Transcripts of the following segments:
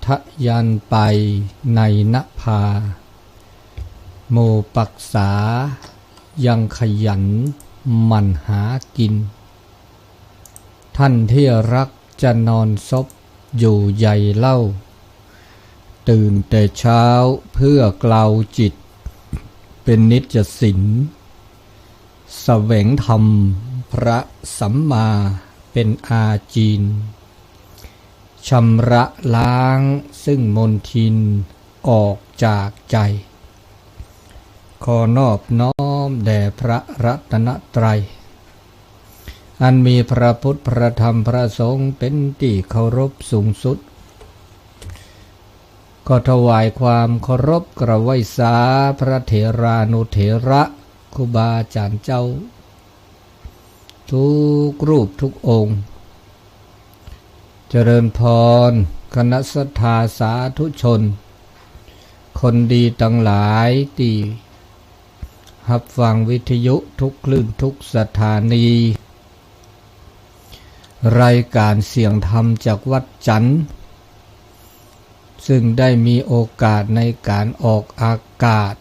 ทะยานไปในนภา หมู่ปรักษายังขยันหมั่นหากิน ท่านที่รักจะนอนซบอยู่ใยเล่า ตื่นแต่เช้าเพื่อกลาวจิตเป็นนิจศีล แสวงธรรมพระสัมมาเป็นอาจีน ชำระล้างซึ่งมลทินออกจากใจ ขอนอบน้อมแด่พระรัตนตรัย อันมีพระพุทธพระธรรมพระสงฆ์เป็นที่เคารพสูงสุด ขอถวายความเคารพกราบไหว้สาพระเถรานุเถระ ครูบาอาจารย์เจ้า ทุกรูปทุกองค์ เจริญพร คณะศรัทธาสาธุชน คนดีทั้งหลายที่รับฟังวิทยุทุกคลื่นทุกสถานี รายการเสียงธรรมจากวัดจันทร์ ซึ่งได้มีโอกาสในการออกอากาศ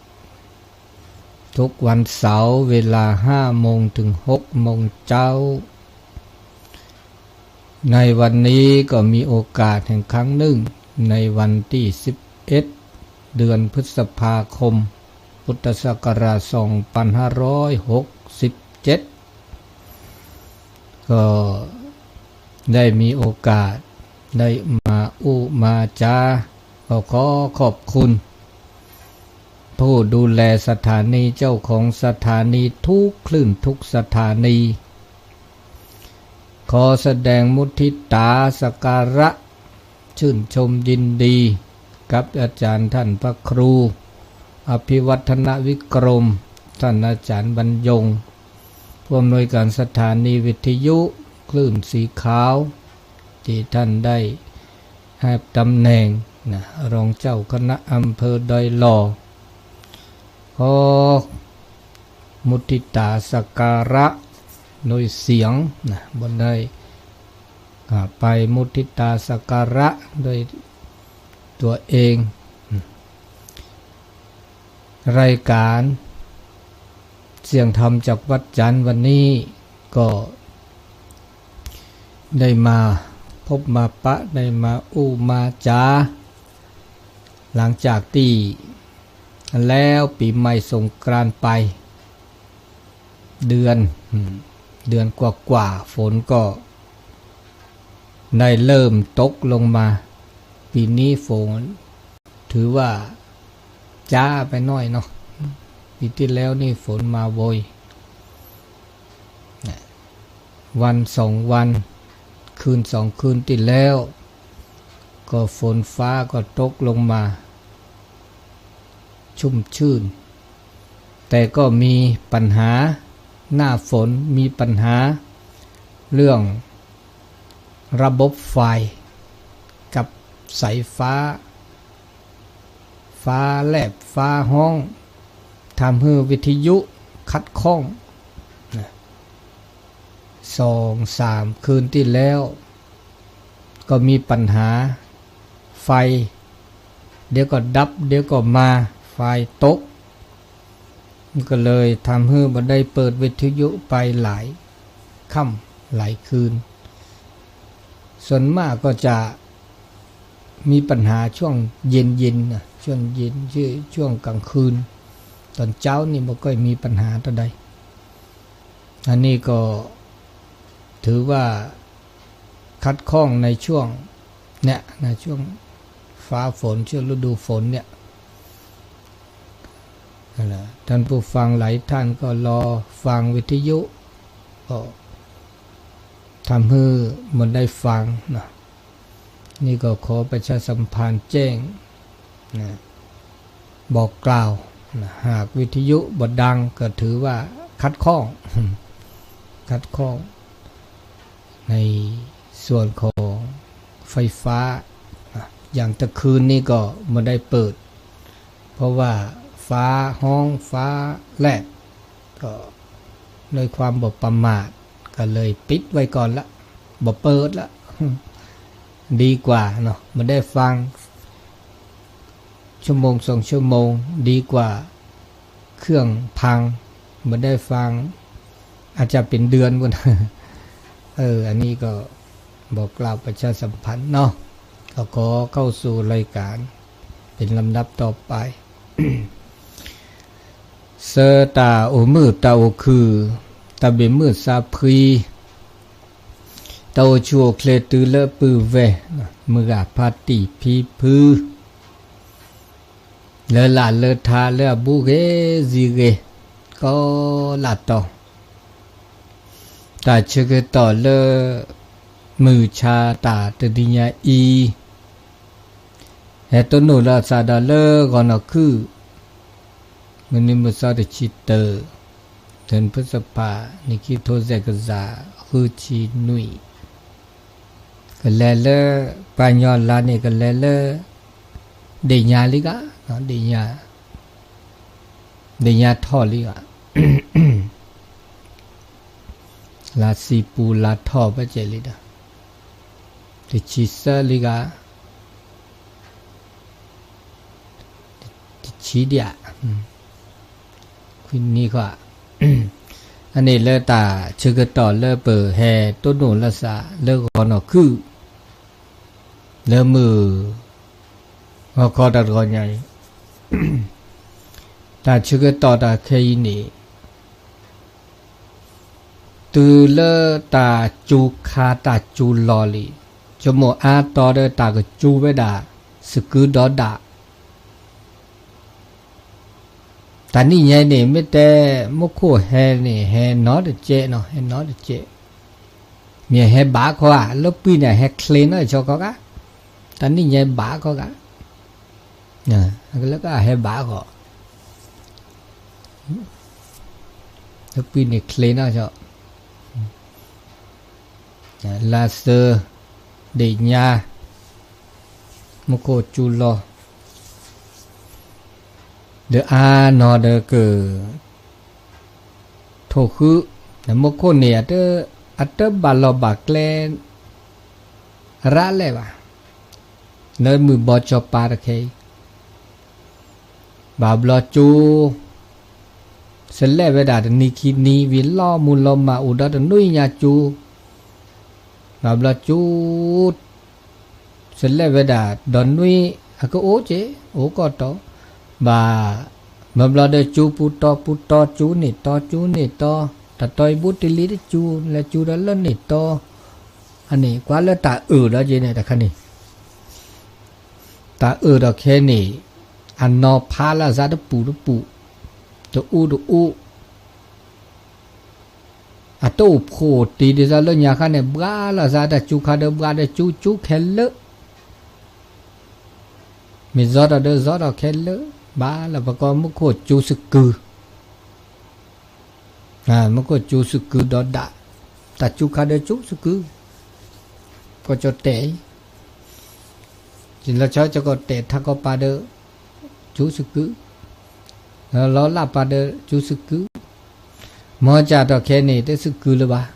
ทุกวันเสาร์เวลาห้าโมงถึงหกโมงเจ๊า ในวันนี้ก็มีโอกาสแห่งครั้งหนึ่ง ในวันที่สิบเอ็ด เดือนพฤษภาคม พุทธศักราชสองพันห้าร้อยหกสิบเจ็ด ก็ได้มีโอกาสได้มาอู้มาจา ก็ขอขอบคุณ ผู้ดูแลสถานี เจ้าของสถานีทุกคลื่นทุกสถานี ขอแสดงมุทิตาสักการะ ชื่นชมยินดี กับอาจารย์ท่านพระครู อภิวัฒนวิกรม ท่านอาจารย์บรรยง ผู้อำนวยการสถานีวิทยุคลื่นสีขาว ที่ท่านได้รับตำแหน่งนะ รองเจ้าคณะอำเภอดอยหล่อ ขอมุทิตาสักการะโดยเสียงนะ บ่ได้ อ่า ไปมุทิตาสักการะด้วยตัวเอง รายการเสียงธรรมจากวัดจันทร์วันนี้ก็ได้มาพบมาปะ ได้มาอู้มาจา หลังจากที่แล้วปีใหม่สงกรานต์ไป เดือน อืม เดือนกว่าๆ ฝนก็ได้เริ่มตกลงมา ปีนี้ฝนถือว่าจ๊าไปหน่อยเนาะ ปีที่แล้วนี่ฝนมาโวย นะ วันสองวัน คืนสองคืนที่แล้ว ก็ฝนฟ้าก็ตกลงมา ชุ่มชื่น แต่ก็มีปัญหา หน้าฝนมีปัญหา เรื่องระบบไฟกับสายฟ้า ฟ้าแลบฟ้าฮ้อง ทำให้วิทยุขัดข้องนะ สองสามคืนที่แล้ว ก็มีปัญหาไฟ เดี๋ยวก็ดับ เดี๋ยวก็มา ไฟตก มันก็เลยทำให้บ่ได้เปิดวิทยุไปหลายค่ำหลายคืน ส่วนมากก็จะมีปัญหาช่วงเย็นๆ นะ ช่วงเย็น ช่วง ช่วงกลางคืน ตอนเช้านี่บ่ค่อยมีปัญหาเท่าใด อันนี้ก็ถือว่าขัดข้องในช่วงเนี่ยนะ ช่วงฟ้าฝน ช่วงฤดูฝนเนี่ย นั่นแหละ ท่านผู้ฟังหลายท่านก็รอฟังวิทยุ ก็ทำให้มันได้ฟังนะ นี่ก็ขอประชาสัมพันธ์แจ้งนะ บอกกล่าวนะ หากวิทยุบ่ดังก็ถือว่าขัดข้อง ขัดข้อง ในส่วนของไฟฟ้านะ อย่างตะคืนนี้ก็บ่ได้เปิด เพราะว่าฟ้าฮ้องฟ้าแลบ ก็ด้วยความบ่ประมาท ก็เลยปิดไว้ก่อนละ บ่เปิดละ ดีกว่าเนาะ ไม่ได้ฟัง ชั่วโมงสองชั่วโมง ดีกว่าเครื่องพัง ไม่ได้ฟัง อาจจะเป็นเดือนกว่านะ เออ อันนี้ก็บอกกล่าวประชาสัมพันธ์เนาะ ก็ขอเข้าสู่รายการเป็นลำดับต่อไป ဆၢတၢ်အိၣ်မုာ်တၢ်အိၣ်ခုၣ် တၢ်ဘၣ်မုာ်စၢ်ဖှံ တၢ်အိၣ်ဆူၣ်အိၣ်ချ့တုၤလၢပုၢ်ဝဲၢ် မုၢ်ဂၤဖါတံၢ်ဖံဖု လၢလၢ်လၢထါလၢအဘူးဂ့ၤစံဂ့ၤ ကိးလၢ်တီၤ တၢ်ဆၢကတီၢ်လၢ မုၢ်ဆါတၢ်တနံၤညါအံၤ ဟဲတိၢ်နီၣ်လၢအသးဒီးလၢဂီၤနီၢ်ခုၣ် မုၢ်နံၤမုၢ်သီတဆံတၢ ဒၢၣ်နံၣ်ဖုစဖး နံၣ်ခံထိစဲးကစၢ် ဃုဆံနွံ ကလဲၤလၢ ပှၤကညီလါန့ၣ် ကလဲၤလၢ ဒ့ၣ်ညါလံဂၤ ဒ့ၣ်ညါ ဒ့ၣ်ညါထီၣ်လံဂၤ လါစံပူၤလါထီၣ်ဘၣ်ကဲလံဒီး တဆံသၢလံဂၤ တဆံဒံးဧါ ခွံနံၣ်ဃီ အန့ၣ်လၢတၢ်ဆၢကတီၢ်လၢပဟဲတိၢ်နီၣ်လၢသးလၢဂီၤနီၢ်ခုၣ် လၢမုၢ် ဂီၤခီတၢ်တဂီၤညါအံၤ တၢ်ဆၢကတီၢ်တၢ်ခဲအံၤန့ၣ် တုၤလၢတၢ်စူၤခါတၢ်စူၤလီၤလံ, ဆိကမိၣ်အါတီၤဒီးတၢ်ကစူၤဝဲဒၣ် စကုဒီဒၣ်, တၢ်နံၣ်ညါအံၤန့ၣ် မ့ၢ်တဲမူခိၣ်ဟဲန့ၣ် ဟဲနီတကဲးနီၤ, ဟဲနီတကဲး, မ့ၢ်ဟဲဘၣ်ခီဧါ, လၢပှံၤန့ၣ် ဟဲချ့နီၤဆီခီဂၤ, တၢ်နံၣ်ညါအံၤဘၣ်ခီဂၤ, လၢကဟဲဘၣ်ခီ လၢပှံၤန့ၣ်ချ့နီၤဆီ, လါသၢ, ဒ့ၣ်ညါ, မူခိၣ်စူၤလီၤ, ဒီးအါနီၤဒီးက ထိၣ်ဃု, မူခိၣ်န့ၣ် အတဘၣ်လီၢ်ဘၣ်ကျဲ ရးလဲၣ်ဘၣ်, လၢမုၢ်ဘီစီၤပၤတခဲအံၤ, ဘၣ်ဘျီစူၤ စလဲၣ်ဝဲဒၣ်တနံၤခံနံၤ ဝံၤလီၤမူလီၤမၢ် အိၣ်ဒီးတနွံညါစူၤ, ဘၣ်ဘျီစူၤ စလဲၣ်ဝဲဒၣ်ဒီနွံ အကအိၣ်က့ၤ အိၣ်ကီၢ်တီၤ, ဘၣ် ဘၣ်ဘျီဒီးစူၤပူၤတီၤပူၤတီၤ စူၤန့ၢ်တီၤ စူၤန့ၢ်တီၤ, တၢ်တီအံၤဘူးတ့ၢ်လံတစူၤ လဲၤစူၤဒီးလၢန့ၢ်တီၤ, အန့ၣ် ကွၢ်လၢတၢ်အၢၣ်ဒီးက့ၤန့ၣ် တခါန့ၣ် တၢ်အၢၣ်ဒီးခဲန့ၣ် အနီၤဖးလၢအသးတပူၤတပူၤ, တအူတအူ, အတအိၣ်ဖှိၣ်တ့ၢ်ဒ်သိးလၢညါခါန့ၣ် ဘှါလီၤသးတၢ်စူၤခါဒီး ဘှါဒီးစူၤ စူၤခဲလၢာ်, မ့ၢ်ဇီဒီး ဒီးဇီဒီးခဲလၢာ်, ဘၣ်လၢပကိးမူခိၣ်စူၤစကုၤ မူခိၣ်စူၤစကုၤဒီးဒၣ်, တၢ်စူၤခါဒီးစူၤစကုၤ, ကီၢ်ကၠီၣ်တဲာ်အံၤ, လီၤဆီကီၢ်ကၠီၣ်တဲာ်ထးကီၢ်ပၤဒီး စူၤစကုၤ, လီၤလၢ်ပၤဒီးစူၤစကုၤ, မီၤကၢ်ဒီးခဲန့ၣ် တစကုၤလၢၤဘၣ်,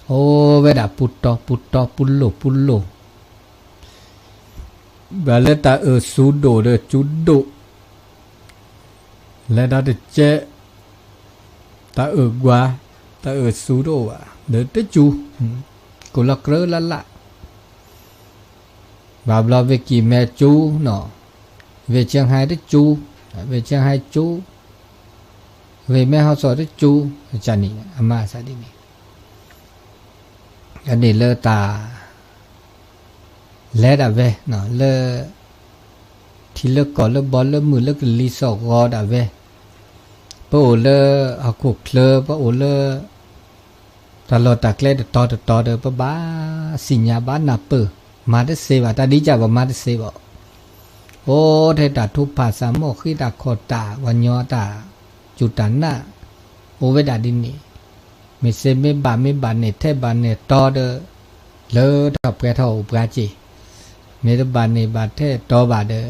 အိၣ်ဝဲဒၣ်ပူၤတီၤပူၤတီၤ ပူၤလိၣ်ပူၤလိၣ် ဘၣ်လၢတၢ်အၢၣ်စူၤဒိၣ်ဒီးစူၤဒိၣ်, လဲၤဒီးတကဲး, တၢ်အၢၣ်ကွၢ်, တၢ်အၢၣ်စူၤတအိၣ်ဘၣ်, ဒီးတစူၤ, ကိၣ်လီၤကြၢးလၢ်လၢ်, ဘၣ်ဘျီဝ့ၢ်ကံၢ်မဲစူၤနီၤ, ဝ့ၢ်ကၠၢၣ်ဟဲတစူၤ, ဝ့ၢ်ကၠၢၣ်ဟဲစူၤ, ဝ့ၢ်မဲၢ်ဟီၣ်စီၣ်တစူၤ, န့ၣ် အမၤသးဒ်န့ၣ် အန့ၣ်လၢတၢ် လဲၤဒၣ်ဝဲ လၢ ထံလၢကီၢ်လၢဘီလၢမုၢ်လၢကလံၤစိးဂီၤဒၣ်ဝဲ, ပအိၣ်လၢဟီၣ်ခိၣ်ချၢ ပအိၣ်လၢ တၢ်လီၢ်တၢ်ကျဲတတီၤတတီၤဒီး ပဘၣ်စံၣ်ညီၣ်ဘၣ်နၢ်ပၢၢ်, မၤတသ့ဘၣ်, တၢ်ဒ်ကၢ်ပမၤတသ့ဘၣ်, အိၣ်ထဲတၢ်ထုကဖၣ်သးမိၣ်ဃံတၢ်ခီၣ်တၢ် ပှၤကညီတၢ်စူၢ်တၢ်နာ် အိၣ်ဝဲဒၣ်ဒ်န့ၣ်, မ့ၢ်သ့မ့ၢ်ဘၣ်မ့ၢ်ဘၣ်န့ၣ်ထဲဘၣ်န့ၣ်တီဒီး လၢထီၣ်ပှဲၤထီၣ်အိၣ်ပှၤက့ၤ, မ့ၢ်တဘၣ်န့ၣ်ဘၣ်ထဲတီဘၣ်ဒီး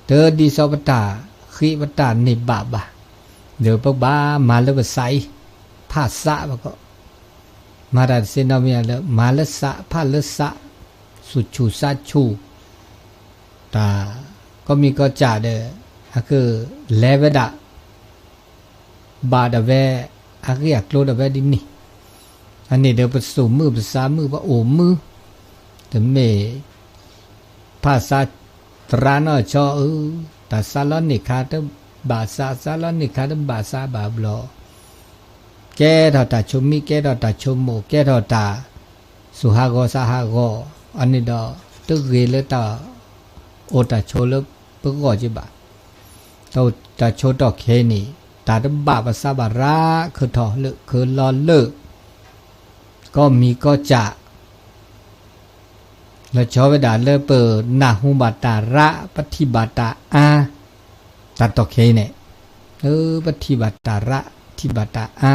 တဒ်သိးပတၢ်ဃံပတၢ်န့ၢ်ဘၣ်ဘၣ်, ဒီးပဘၣ်မၤလၢပသးအံၤ, ဖးသးပကီး, မၤတၢ်တသ့နီတမံၤလၢ မၤလၢသး ဖးလၢသး, သူၣ်ဆူၣ်သးဆူၣ်, တၢ်ကီမံၤကီစၢ်ဒီး အကလဲၤဝဲဒၣ် ဘၣ်ဒၣ်ဝဲ အဂ့ၢ်အကျိၤဒၣ်ဝဲဒ်န့ၣ်, အန့ၣ်ဒီးပသူၣ်မုာ်ပသးမုာ်ပအိၣ်မုာ်, တမ့ၢ် ဖးသးသရၣ်နီၢ်ဆီဧၢ, တၢ်သးလီန့ၢ်ခါတဘၣ်သး, သးလီန့ၢ်ခါတဘၣ်သးဘၣ်ဘျီ, ကဲထီၣ်တၢ်ဆိမိၣ် ကဲထီၣ်တၢ်ဆိကမိၣ် ကဲထီၣ်တၢ်သူၣ်ဟးဂီၤသးဟးဂီၤ, အန့ၣ်ဒီး တဂ့ၤလၢတၢ်အိၣ်တၢ်ဆိးလၢပဂီၢ်က့ဘၣ်. တၢ်အိၣ်တၢ်ဆိးတီၢ်ခဲအံၤန့ၣ် တၢ်တဘၣ်ပသးဘၣ်ရၣ် ခုၣ်ထီၣ်လၢခုၣ်လီၤလၢ ကီၢ်မံၤကီၢ်စၢ် လီၤဆီဝဲဒၣ်လၢပနၢ်ဟူဘၣ်တၢ်ရၣ် ပထံၣ်ဘၣ်တၢ်အါ, တၢ်တီၢ်ခဲအံၤန့ၣ် လၢပထံၣ်ဘၣ်တၢ်ရၣ် ထံၣ်ဘၣ်တၢ်အါ,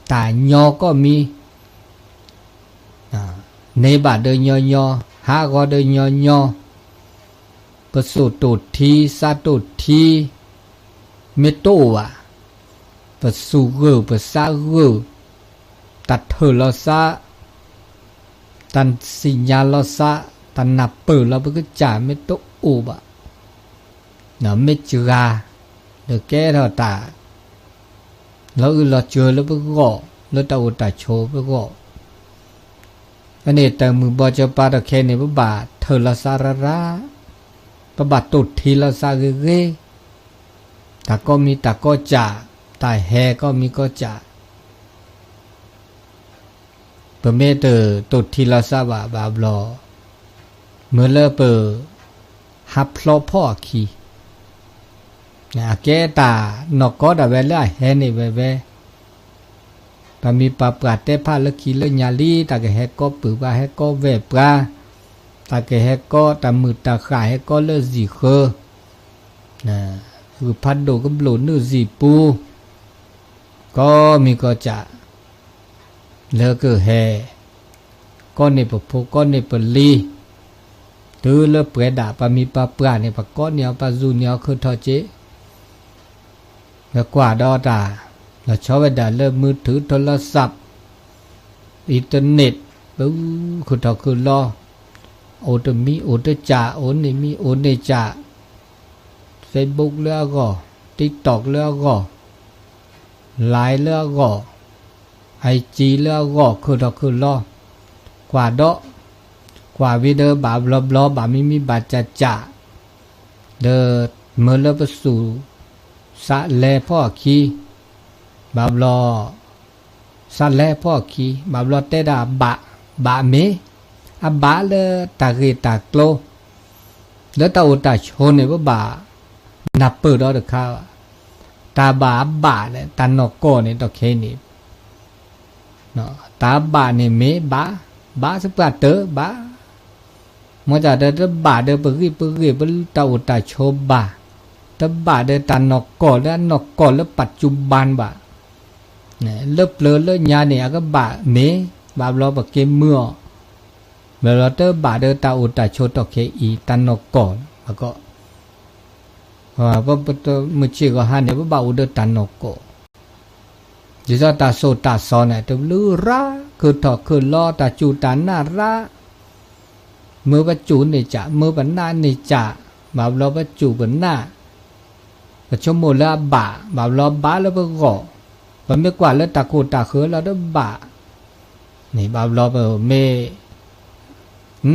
တၢ်ညီကီၢ်မံၤ န့ၢ်ဘၣ်ဒီးညီညီ, ဟးဂီၤဒီးညီညီ, ပသူၣ်တိၢ်ထံ သးတိၢ်ထံ မ့ၢ်တအိၣ်ဘၣ်, ပသူၣ်ဂၢၢ်ပသးဂၢၢ်, တၢ်ထၢၣ်လီၤသး, တၢ်သ့ၣ်ညါလီၤသး, တၢ်နၢ်ပၢၢ်လီၤပကစၢ်မ့ၢ်တအိၣ်ဘၣ်, မ့ၢ်စှၤ ဒီးကဲထီၣ်တၢ် လီၤအုၣ်လီၤစၢၤလၢပဂီၢ် လၢတၢ်အိၣ်တၢ်ဆိးပဂီၢ်, အန့ၣ်တၢ်မုၢ်ဘီၣ်စီၤပၤတီၢ်ခဲအံၤန့ၣ် ပဘၣ်ထၢၣ်လီၤသးရၣ်ရၣ်, ပဘၣ်တိၢ်ထံလီၤသးဂ့ၤဂ့ၤ, တၢ်ကီမံၤတၢ်ကီစၢ်, တၢ်ဟဲကီၢ်မံၤကီၢ်စၢ် ပမ့ၢ်တတိၢ်ထံလီၤသးဘၣ်ဘၣ်ဘျီ, မ့ၢ်လၢပ ဟးဖျိးဖီၣ်အခံ, အကဲတၢ်နီၢ်ကီၢ်ဒၣ်ဝဲလၢအဟဲန့ၣ်ဝဲဝဲ, ပှၤမံၤပှၤပှၢ်တဲဖးလၢခံလၢညါလံ, တၢ်ကဟဲကီၢ်ပုၢ်ပှၤ ဟဲကီၢ်ဝဲၢ်ပှၤ, တၢ်ကဟဲကီၢ်တၢ်မုာ်တၢ်ဃၣ် ဟဲကီၢ်လၢစံာ်ဃၢ, ဂုၢ်ဖးဒိၣ်ကဘျိၣ်နုာ်စံာ်ပူၤ, ကီၢ်မံၤကီၢ်စၢ် လၢကဟဲ ကီၢ်န့ၢ်ပဖိ ကီၢ်န့ၢ်ပလံၤ, တုၤလၢပှဲၤဒၣ်ပှၤမံၤပှၤပှၢ်န့ၣ် ပှၤကိးန့ၢ်အီၤ ပှၤစူၢ်န့ၢ်အီၤခုၣ်ထီၣ်က့ၤ, လၢကွၢ်ဒီးတၢ် လီၤဆီဝဲဒၣ်လၢ มือถือ โทรศัพท์ internet ပခုၣ်ထီၣ်ခုၣ်လီၤ, အိၣ်တမံၤအိၣ်တစၢ် အိၣ်န့ၢ်မံၤအိၣ်န့ၢ်စၢ် Facebook လၢအဂီၢ်, TikTok လၢအဂီၢ်, Line လၢအဂီၢ်, IG လၢအဂီၢ် ခုၣ်ထီၣ်ခုၣ်လီၤ, ကွၢ်ဒီး ကွၢ်ဝံၤဒီးဘၣ်ဘျီဘျီ ဘၣ်မံမံဘၣ်စၢ်စၢ်, ဒီးမၢလၢပသူၣ် သးလဲၤဖီၣ်အခံ, ဘၣ်ဘျီ သးလဲၤဖီၣ်အခံ ဘၣ်ဘျီတဲဒၣ်အဘၣ်, ဘၣ်မ့ၢ် အဘၣ်လၢတၢ်ဂ့ၢ်တၢ်ကျိၤ လၢတၢ်အိၣ်တၢ်ဆိးန့ၣ် ပဘၣ်နၢ်ပၢၢ်ဒီးတခါဘၣ်, တၢ်ဘၣ်အဘၣ်လဲၣ် တၢ်နီၢ်ကီၢ်န့ၣ် ဒီးခဲအံၤန့ၣ် တၢ်ဘၣ်န့ၣ်မ့ၢ်ဘၣ်, ဘၣ်သပှၢ်တၢၢ်ဘၣ်, မ်တၢ်ဒီးတဘၣ်ဒီးပဂ့ၢ်ပဂ့ၢ် ပတၢ်အိၣ်တၢ်ဆိးဘၣ်, တဘၣ်ဒီးတၢ်နီၢ်ကီၢ်လၢအနီၢ်ကီၢ်လၢ ปัจจุบัน ဘၣ်, လၢပျၢၤလၢညါန့ၣ် အကဘၣ်မ့ၢ် ဘၣ်ဘျီပက့ၤမုာ်အီၤ, ဘၣ်ဘျီတဘၣ်ဒီးတၢ်အိၣ်တၢ်ဆိးတီၢ်ခဲအံၤ တၢ်နီၢ်ကီၢ်ဘၣ်ကီး, ပမုၢ်ဆ့ၣ်ဂီၤဟါန့ၣ် ပဘၣ်အိၣ်ဒီးတၢ်နီၢ်ကီၢ် ဒ်သိးတၢ်သိၣ်တၢ်သီန့ၣ် တဘျုးရၣ် ခုၣ်ထီၣ်ခုၣ်လီၤ တၢ်စူၢ်တၢ်နာ်ရၣ်, မ့ၢ်ပစူၢ်န့ၢ်စၢ် မ့ၢ်ပနာ်န့ၢ်စၢ်, ဘၣ်ဘျီပစူၢ်ပနာ်, ပဆိကမိၣ်လၢအဘၣ်, ဘၣ်ဘျီဘၣ်လၢပဂီၢ်, ပမ့ၢ်ကွၢ်လၢတၢ်ခိၣ်တၢ်ဃၢၤလီၤတဘၣ်, န့ၣ် ဘၣ်ဘျီပမ့ၢ်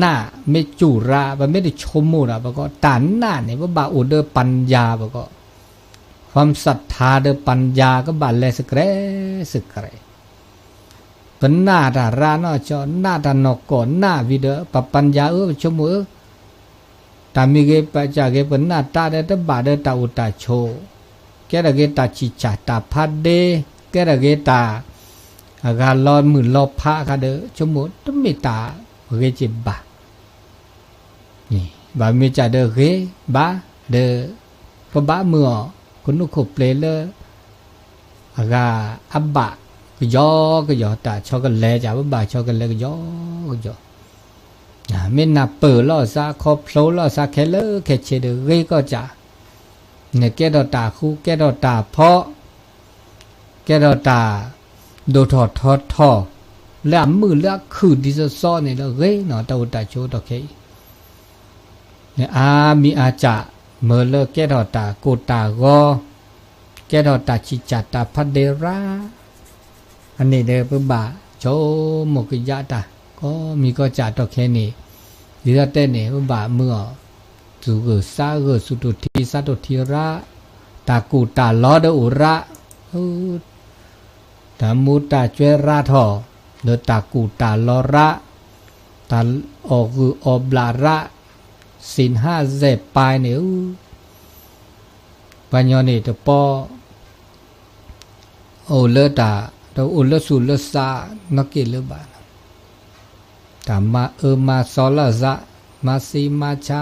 နာ် မ့ၢ်စူၢ်ရၣ် ပမ့ၢ်တဆိကမိၣ်ဒီး ပကီး တၢ်နာ်န့ၣ် ပဘၣ်အိၣ်ဒီး ปัญญา ပကီး, ความศรัทธา ဒီး ปัญญา ကဘၣ်လဲၤစကြဲးစကြဲး, ပနာ်တၢ်ရၣ်နီၢ်ကီၢ် နာ်တၢ်နီၢ်ကီၢ် နာ်ဝံၤဒီး ပ ปัญญา ဧၢ ပဆိကမိၣ်ဧၢ တၢ်မံၤဂ့ၤ ပစၢ်ဂ့ၤ ပနာ်တၢ်ဒီး တဘၣ်ဒီးတၢ်အိၣ်တၢ်ဆိး, ကဲထီၣ်က့ၤတၢ်ဆံၣ်ဆၣ်တၢ်ဖးဒ့, ကဲထီၣ်က့ၤတၢ် အဂၤလီၤမုၢ်လီၤဖးအခါဒီး ဆိကမိၣ်တမ့ၢ်တၢ်ဂ့ၤက့ၤဘၣ်, ဘၣ်မ့ၢ်စၢ်ဒီးဂ့ၤဘၣ်, ဒီး ပဘၣ်မုာ်အီၤ ကနူးခိၣ်ပျ့ၤလၢ အဂၤအဘၣ် ကယီကယီ တၢ်ဆီတလဲစၢ် ပဘၣ်ဆီတလဲကယီကယီ, မ့ၢ်နၢ်ပၢၢ်လီၤသး ခီဖျိလီၤသးခဲလၢာ်ခဲဆ့ဒီး ဂ့ၤကီၢ်စၢ်, နကဲထီၣ်တၢ်ဃူ ကဲထီၣ်တၢ်ဖိး, ကဲထီၣ်တၢ်ဒိၣ်ထီၣ်ထီထီၣ်, လၢအမုာ်လၢအခုၣ်ဒ်သိးသိးန့ၣ်လၢအဂ့ၤနီၤ တၢ်အိၣ်တၢ်ဆိးတီခဲအံၤ န့ၣ်အါမံၤအါစၢ် မ့ၢ်လၢကဲထီၣ်တၢ်ကိၢ်တၢ်ဂီၤ, ကဲထီၣ်တၢ်ဆံးစၢ်တၢ်ဖးဒဲးရၣ်, အန့ၣ်ဒီးပဘၣ်ဆိကမိၣ်ကယၣ်တၢ် ကိးမံၤကိးစၢ်တီခဲအံၤန့ၣ်, ဒ်သိးတဲန့ၣ် ပဘၣ်မုာ်အီၤ သူၣ်ဂၢၢ်သးဂၢၢ် သူၣ်တိၢ်ထံသးတိၢ်ထံရၣ်, တၢ်ကိၢ်တၢ်လီဒီးအိၣ်ရၣ် တၢ်မူတၢ်ကွဲရၣ်ထီၣ်, ဒီးတၢ်ကိၢ်တၢ်လီရၣ်, တၢ်အီၣ်ဂုၢ်အီၣ်ဘျးရၣ်, စ့ၣ်ဟးစဲၣ်ပၢ်န့ၣ်ဧၢ, ပှၤညီန့ၣ်တပီ အိၣ်လၢတၢ် တအိၣ်လၢသူၣ်လၢသးနီၢ်က့ၢ်လၢၤဘၣ်, တၢ်မၤအၢမၤသီလိာ်သး, မၤသံမၤဆါမၤနးမၤကျံ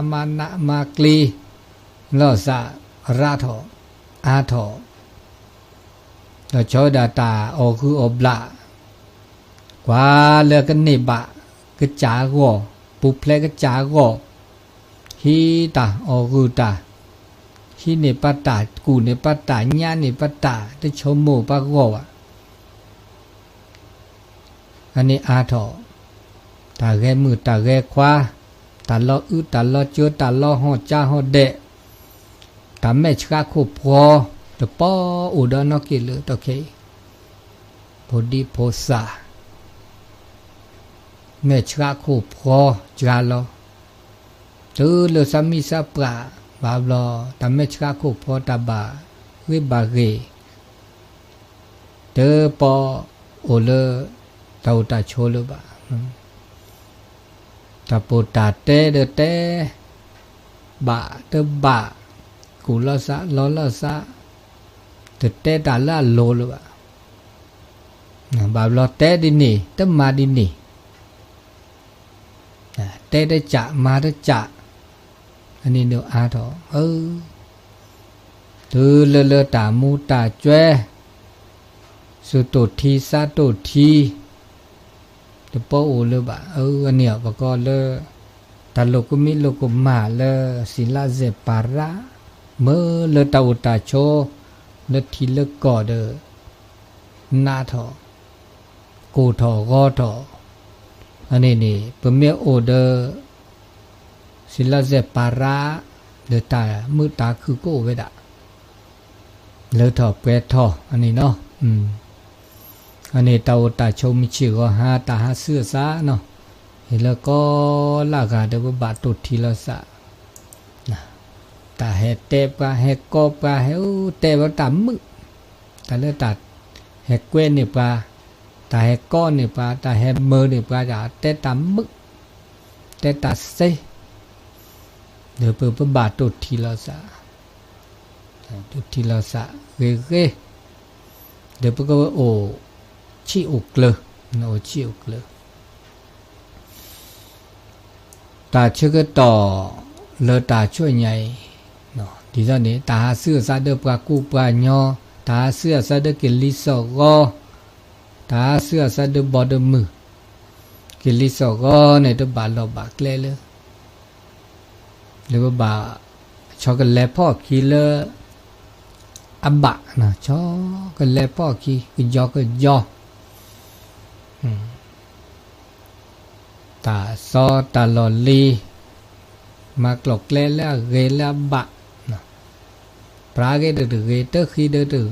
လိာ်သး, ရၣ်ထီၣ်, အါထီၣ်, ဒီးဆိဝဲဒၣ်တၢ်အီၣ်ဂုၢ်အီၣ်ဘျး, ကွၢ်လၢကန့ၢ်ဘၣ်ကစၢ်အဂီၢ်, ပူၤဖျဲးကစၢ်အဂီၢ်, ဟံးတၢ်အီၣ်ဂုၢ်တၢ်, ဟံးန့ၢ်ပှၤတၢ် ကူၣ်န့ၢ်ပှၤတၢ် ညါန့ၢ်ပှၤတၢ် တဆိကမိၣ်ပှၤဂီၢ်ဘၣ် အန့ၣ်အါထီၣ်, တၢ်ဂဲၤမုၣ်တၢ်ဂဲၤခွါ, တၢ်လီၤအုးတၢ်လီၤစၢၤ တၢ်လီၤဟီၣ်ကၠါဟီၣ်ဒဲး, တၢ်မဲာ်ဆှးခိၣ်ဖှီၣ်, တပီအိၣ်ဒီးနီၢ်က့ၢ်လၢၤတီခဲအံၤ, ဖိဒံဖိသၣ်, မဲာ်ဆှးခိၣ်ဖှီၣ်စှၤလီၤ, တုၤလၢသးမံသးပှၢ်, ဘၣ်ဘျီ တၢ်မဲာ်ဆှးခိၣ်ဖှီၣ် တၢ်ဘၣ်ဂ့ၤဘၣ်ဂ့ၤ, တပီအိၣ်လၢတၢ်အိၣ်တၢ်ဆိးလၢၤဘၣ်, တၢ်ပိာ်တၢ်တဲဒီးတဲ, ဘၣ်တဘၣ်, ကူၣ်လိာ်သးလီလိာ်သး, တတဲတၢ်လၢအလိၤလၢၤဘၣ်, ဘၣ်ဘျီတဲဒ်န့ၣ် တမၤဒ်န့ၣ်, တဲတစး မၤတစး, အန့ၣ်န့ၣ်အါထီၣ်, တုၤလၢလၢတၢ်မူတၢ်ကွဲ, သူၣ်တိၢ်ထံသးတိၢ်ထံ, တပီအိၣ်လၢၤဘၣ်, အန့ၣ်ပကိးလၢ တၢ်လိာ်ကမံလိာ်ကမၣ်လၢ စံလၢစဲၣ်ပၤရၣ်, မ့ၢ်လၢတၢ်အိၣ်တၢ်ဆိး လၢထံလၢကီၢ်ဒီး နးထီၣ်, ကိၢ်ထီၣ်ဂီၤထီၣ်, အန့ၣ်န့ၣ် ပမ့ၢ်အိၣ်ဒီး စံလၢစဲၣ်ပၤရၣ်, ဒီးတၢ်မုာ်တၢ်ခုၣ်ကအိၣ်ဝဲဒၣ် လၢထီၣ်ပှဲၤထီၣ်အန့ၣ်နီၤ, အန့ၣ်တၢ်အိၣ်တၢ်ဆိးမုၢ်ဆ့ၣ်ဂီၤဟါ တၢ်ဟးဆူအသးနီၤ, ဟ့ၣ်လၢကိးလၢဂၤဒီးပဘၣ်တိၢ်ထံလိာ်သး, တၢ်ဟဲတဲပှၤ ဟဲကိးပှၤ ဟဲအိၣ်တဲဝဲတၢ်မုာ်, တၢ်လၢတၢ်ဟဲကွဲန့ၢ်ပှၤ, တၢ်ဟဲကိးန့ၢ်ပှၤ တၢ်ဟဲမၢန့ၢ်ပှၤ တဲတၢ်မုာ်, တဲတၢ်စ့, ဒီးပပဘၣ်တိၢ်ထံလိာ်သး တိၢ်ထံလိာ်သးဂ့ၤဂ့ၤ, ဒီးပကအိၣ်ဆံးအိၣ်ကျၢၤ, အိၣ်ဆံးအိၣ်ကျၢၤ, တၢ်ဆၢကတီၢ်လၢတၢ်ဆူညါအံၤ, ဒ်သိးန့ၣ် တၢ်ဟးဆူအသးဒီးပှၤကူပှၤညီ, တၢ်ဟးဆူအသးဒီးကလံၤစိးဂီၤ, တၢ်ဟးဆူအသးဒီးဘီဒီးမုၢ်, ကလံၤစိးဂီၤန့ၣ် တဘၣ်လီၢ်ဘၣ်ကျဲလၢ လၢပဘၣ် ဆီကလဲၤဖီၣ်ခံလၢအဘၣ်, ဆီကလဲၤဖီၣ်ခံ ကယီကယီ, တၢ်စီတၢ်လီၢ်လံၤ, မၤကျိၤကျဲလၢအဂ့ၤလၢအဘၣ်, ပြးဂ့ၤဒီးတဂ့ၤ, တၢ်ဃံဒီးတဂ့ၤ,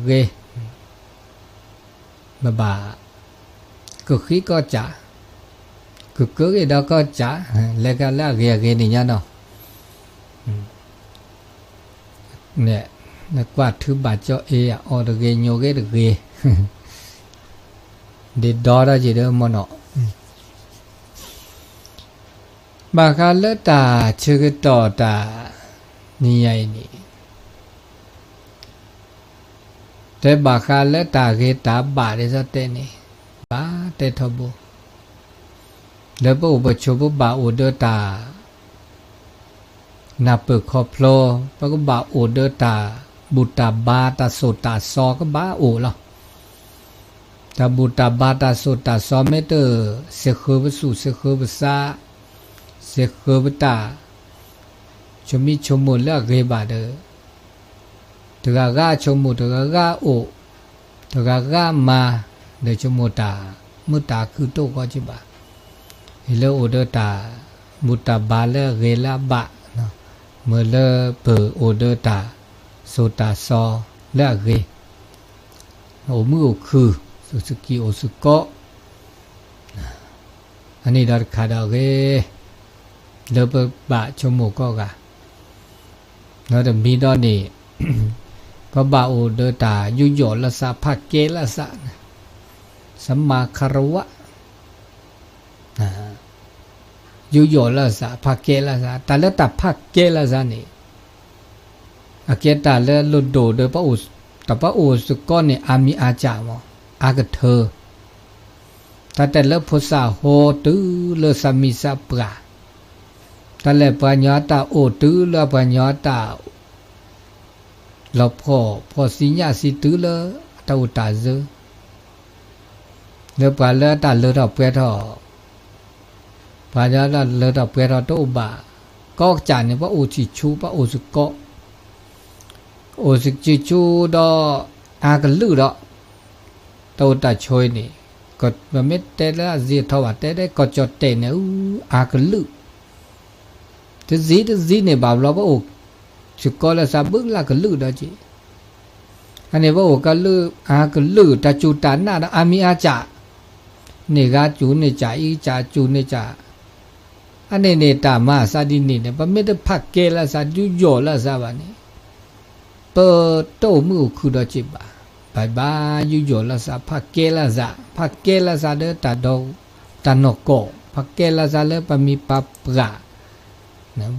ဘၣ်ဘၣ်, ကဃံကီၢ်စး, ကကၢက့ၤဒီးကီၢ်စး, လဲၤကလၢအဂ့ၤအဂ့ၤန့ၣ်ညါနီၤ, နကွၢ်ထုဘၣ်ကၠီအ့ အီၣ်တဂ့ၤ ညိးဂ့ၤတဂ့ၤ, ဒ်ဒီထီၣ်က့ၤဒီးမနီၤ, ဘၣ်ဃးလၢတၢ်ဆၢကတီၢ်တၢ်နံၤညါအံၤန့ၣ် တဲဘၣ်ဃးလၢတၢ်ဂ့ၤတၢ်ဘၣ်ဒ်သိးတဲန့ၣ်, ဘၣ်တဲထီဘိ, လၢပအိၣ်ပဆိးပဘၣ်အိၣ်ဒီးတၢ် နၢ်ပၢၢ်ခီဖျိ, ပကဘၣ်အိၣ်ဒီးတၢ်ဘူၣ်တၢ်ဘါ တၢ်သိၣ်တၢ်သီကဘၣ်အိၣ်လီၤ. တၢ်ဘူၣ်တၢ်ဘါတၢ်သိၣ်တၢ်သီမ့ၢ်တ စ့ၢ်ဃၢပသူၣ်စ့ၢ်ဃၢပသး, စ့ၢ်ဃၢပတၢ် ဆိမိၣ်ဆိကမိၣ်လၢအဂ့ၤဘၣ်ဒီး တဂၤဂၤဆိကမိၣ် တဂၤဂၤအိၣ် တဂၤဂၤမၤ ဒီးဆိကမိၣ်တၢ် မုၢ်တၤခုၣ်တအိၣ်ကီးက့ဘၣ်. လၢအိၣ်ဒီးတၢ်ဘူၣ်တၢ်ဘါလၢအဂ့ၤလၢအဘၣ်, မ့ၢ်လၢပအိၣ်ဒီးတၢ်စိတၢ်စီလၢအဂ့ၤ, အိၣ်မုာ်အိၣ်ခုၣ်, စူၢ်စကံၢ်အိၣ်စ့ၢ်ကီး, အန့ၣ်ဒီးတခါဒီးအဂ့ၤ, လၢပဘၣ်ဆိကမိၣ်ကိးဂၤ, ဒီးတမံၤဒီးန့ၣ် ပဘၣ်အိၣ်ဒီးတၢ်ယူးယီၣ်လၢသး ဖးကဲလၢသး, စမၤခရဝ, ယူးယီၣ်လၢသး ဖးကဲလၢသး, တၢ်လၢတၢ်ဖးကဲလၢသးန့ၣ် အကဲတၢ်လၢလိၣ်ဒိၣ်ဒီး တၢ်ပအိၣ်စ့ၢ်ကီးန့ၣ် အါမံၤအါကၢ်မး, အါကထၢ တၢ်တဲလၢဖိသၣ်ဟိတုၤလၢသးမံၤသးပှၢ်, တၢ်လဲၤပှၤကညီတၢ်အိၣ်တုၤလၢပှၤကညီတၢ် လီၤဖှီၣ်ဖှီၣ်သံညၣ်သံတုၤလၢအတၢ်အိၣ်တၢ်စၢၤ, လၢပှၤလၢတၢ်လၢထီၣ်ပှဲၤထီၣ်, ပှၤလၢတၢ်လၢထီၣ်ပှဲၤထီၣ်တအိၣ်ဘၣ်, ကိးကစၢ်န့ၣ် ပအိၣ်ဆံၣ်ဆူ ပအိၣ်စ့ၢ်ကီး, အိၣ်ဆံၣ်ဆူဒီး အါကလုာ်ဒီး တၢ်အိၣ်တၢ်ဆိးအံၤန့ၣ်, ပမ့ၢ်တဲလၢအစ့ထီၣ်ဘၣ် တဲဒၣ်ကီၢ်ကၠီၣ်တဲာ်န့ၣ် အါကလုာ်, တဆံးတဆံးန့ၣ် ဘၣ်ဘျီပအိၣ်စ့ၢ်ကီးလၢသးဘုလၢကလုာ်ဒီးက့ၤ, အန့ၣ်ပအိၣ်ကလုာ် အါကလုာ် တၢ်စူၢ်တၢ်နာ်ဒီးအါမံၤအါကၢ်, န့ၢ်ဂၤစူၢ်န့ၢ်ကၢ် အံၤကၢ်စူၢ်န့ၢ်ကၢ်, အန့ၣ်န့ၣ်တၢ်မၤအသးဒ်န့ၣ်န့ၣ် ပမ့ၢ်တဖးကဲလၢသး ယူးယီၣ်လၢသးဘၣ်န့ၣ် ပတအိၣ်မုာ်အိၣ်ခုၣ်ဒီးက့ၤဘၣ်. ဘၣ်ဘၣ်ယူးယီၣ်လၢသး ဖးကဲလၢသး, ဖးကဲလၢသးဒီးတၢ်ဒီ တၢ်နီၢ်ကီၢ်, ဖးကဲလၢသးလၢပမံၤပၢ်ပြၢ်,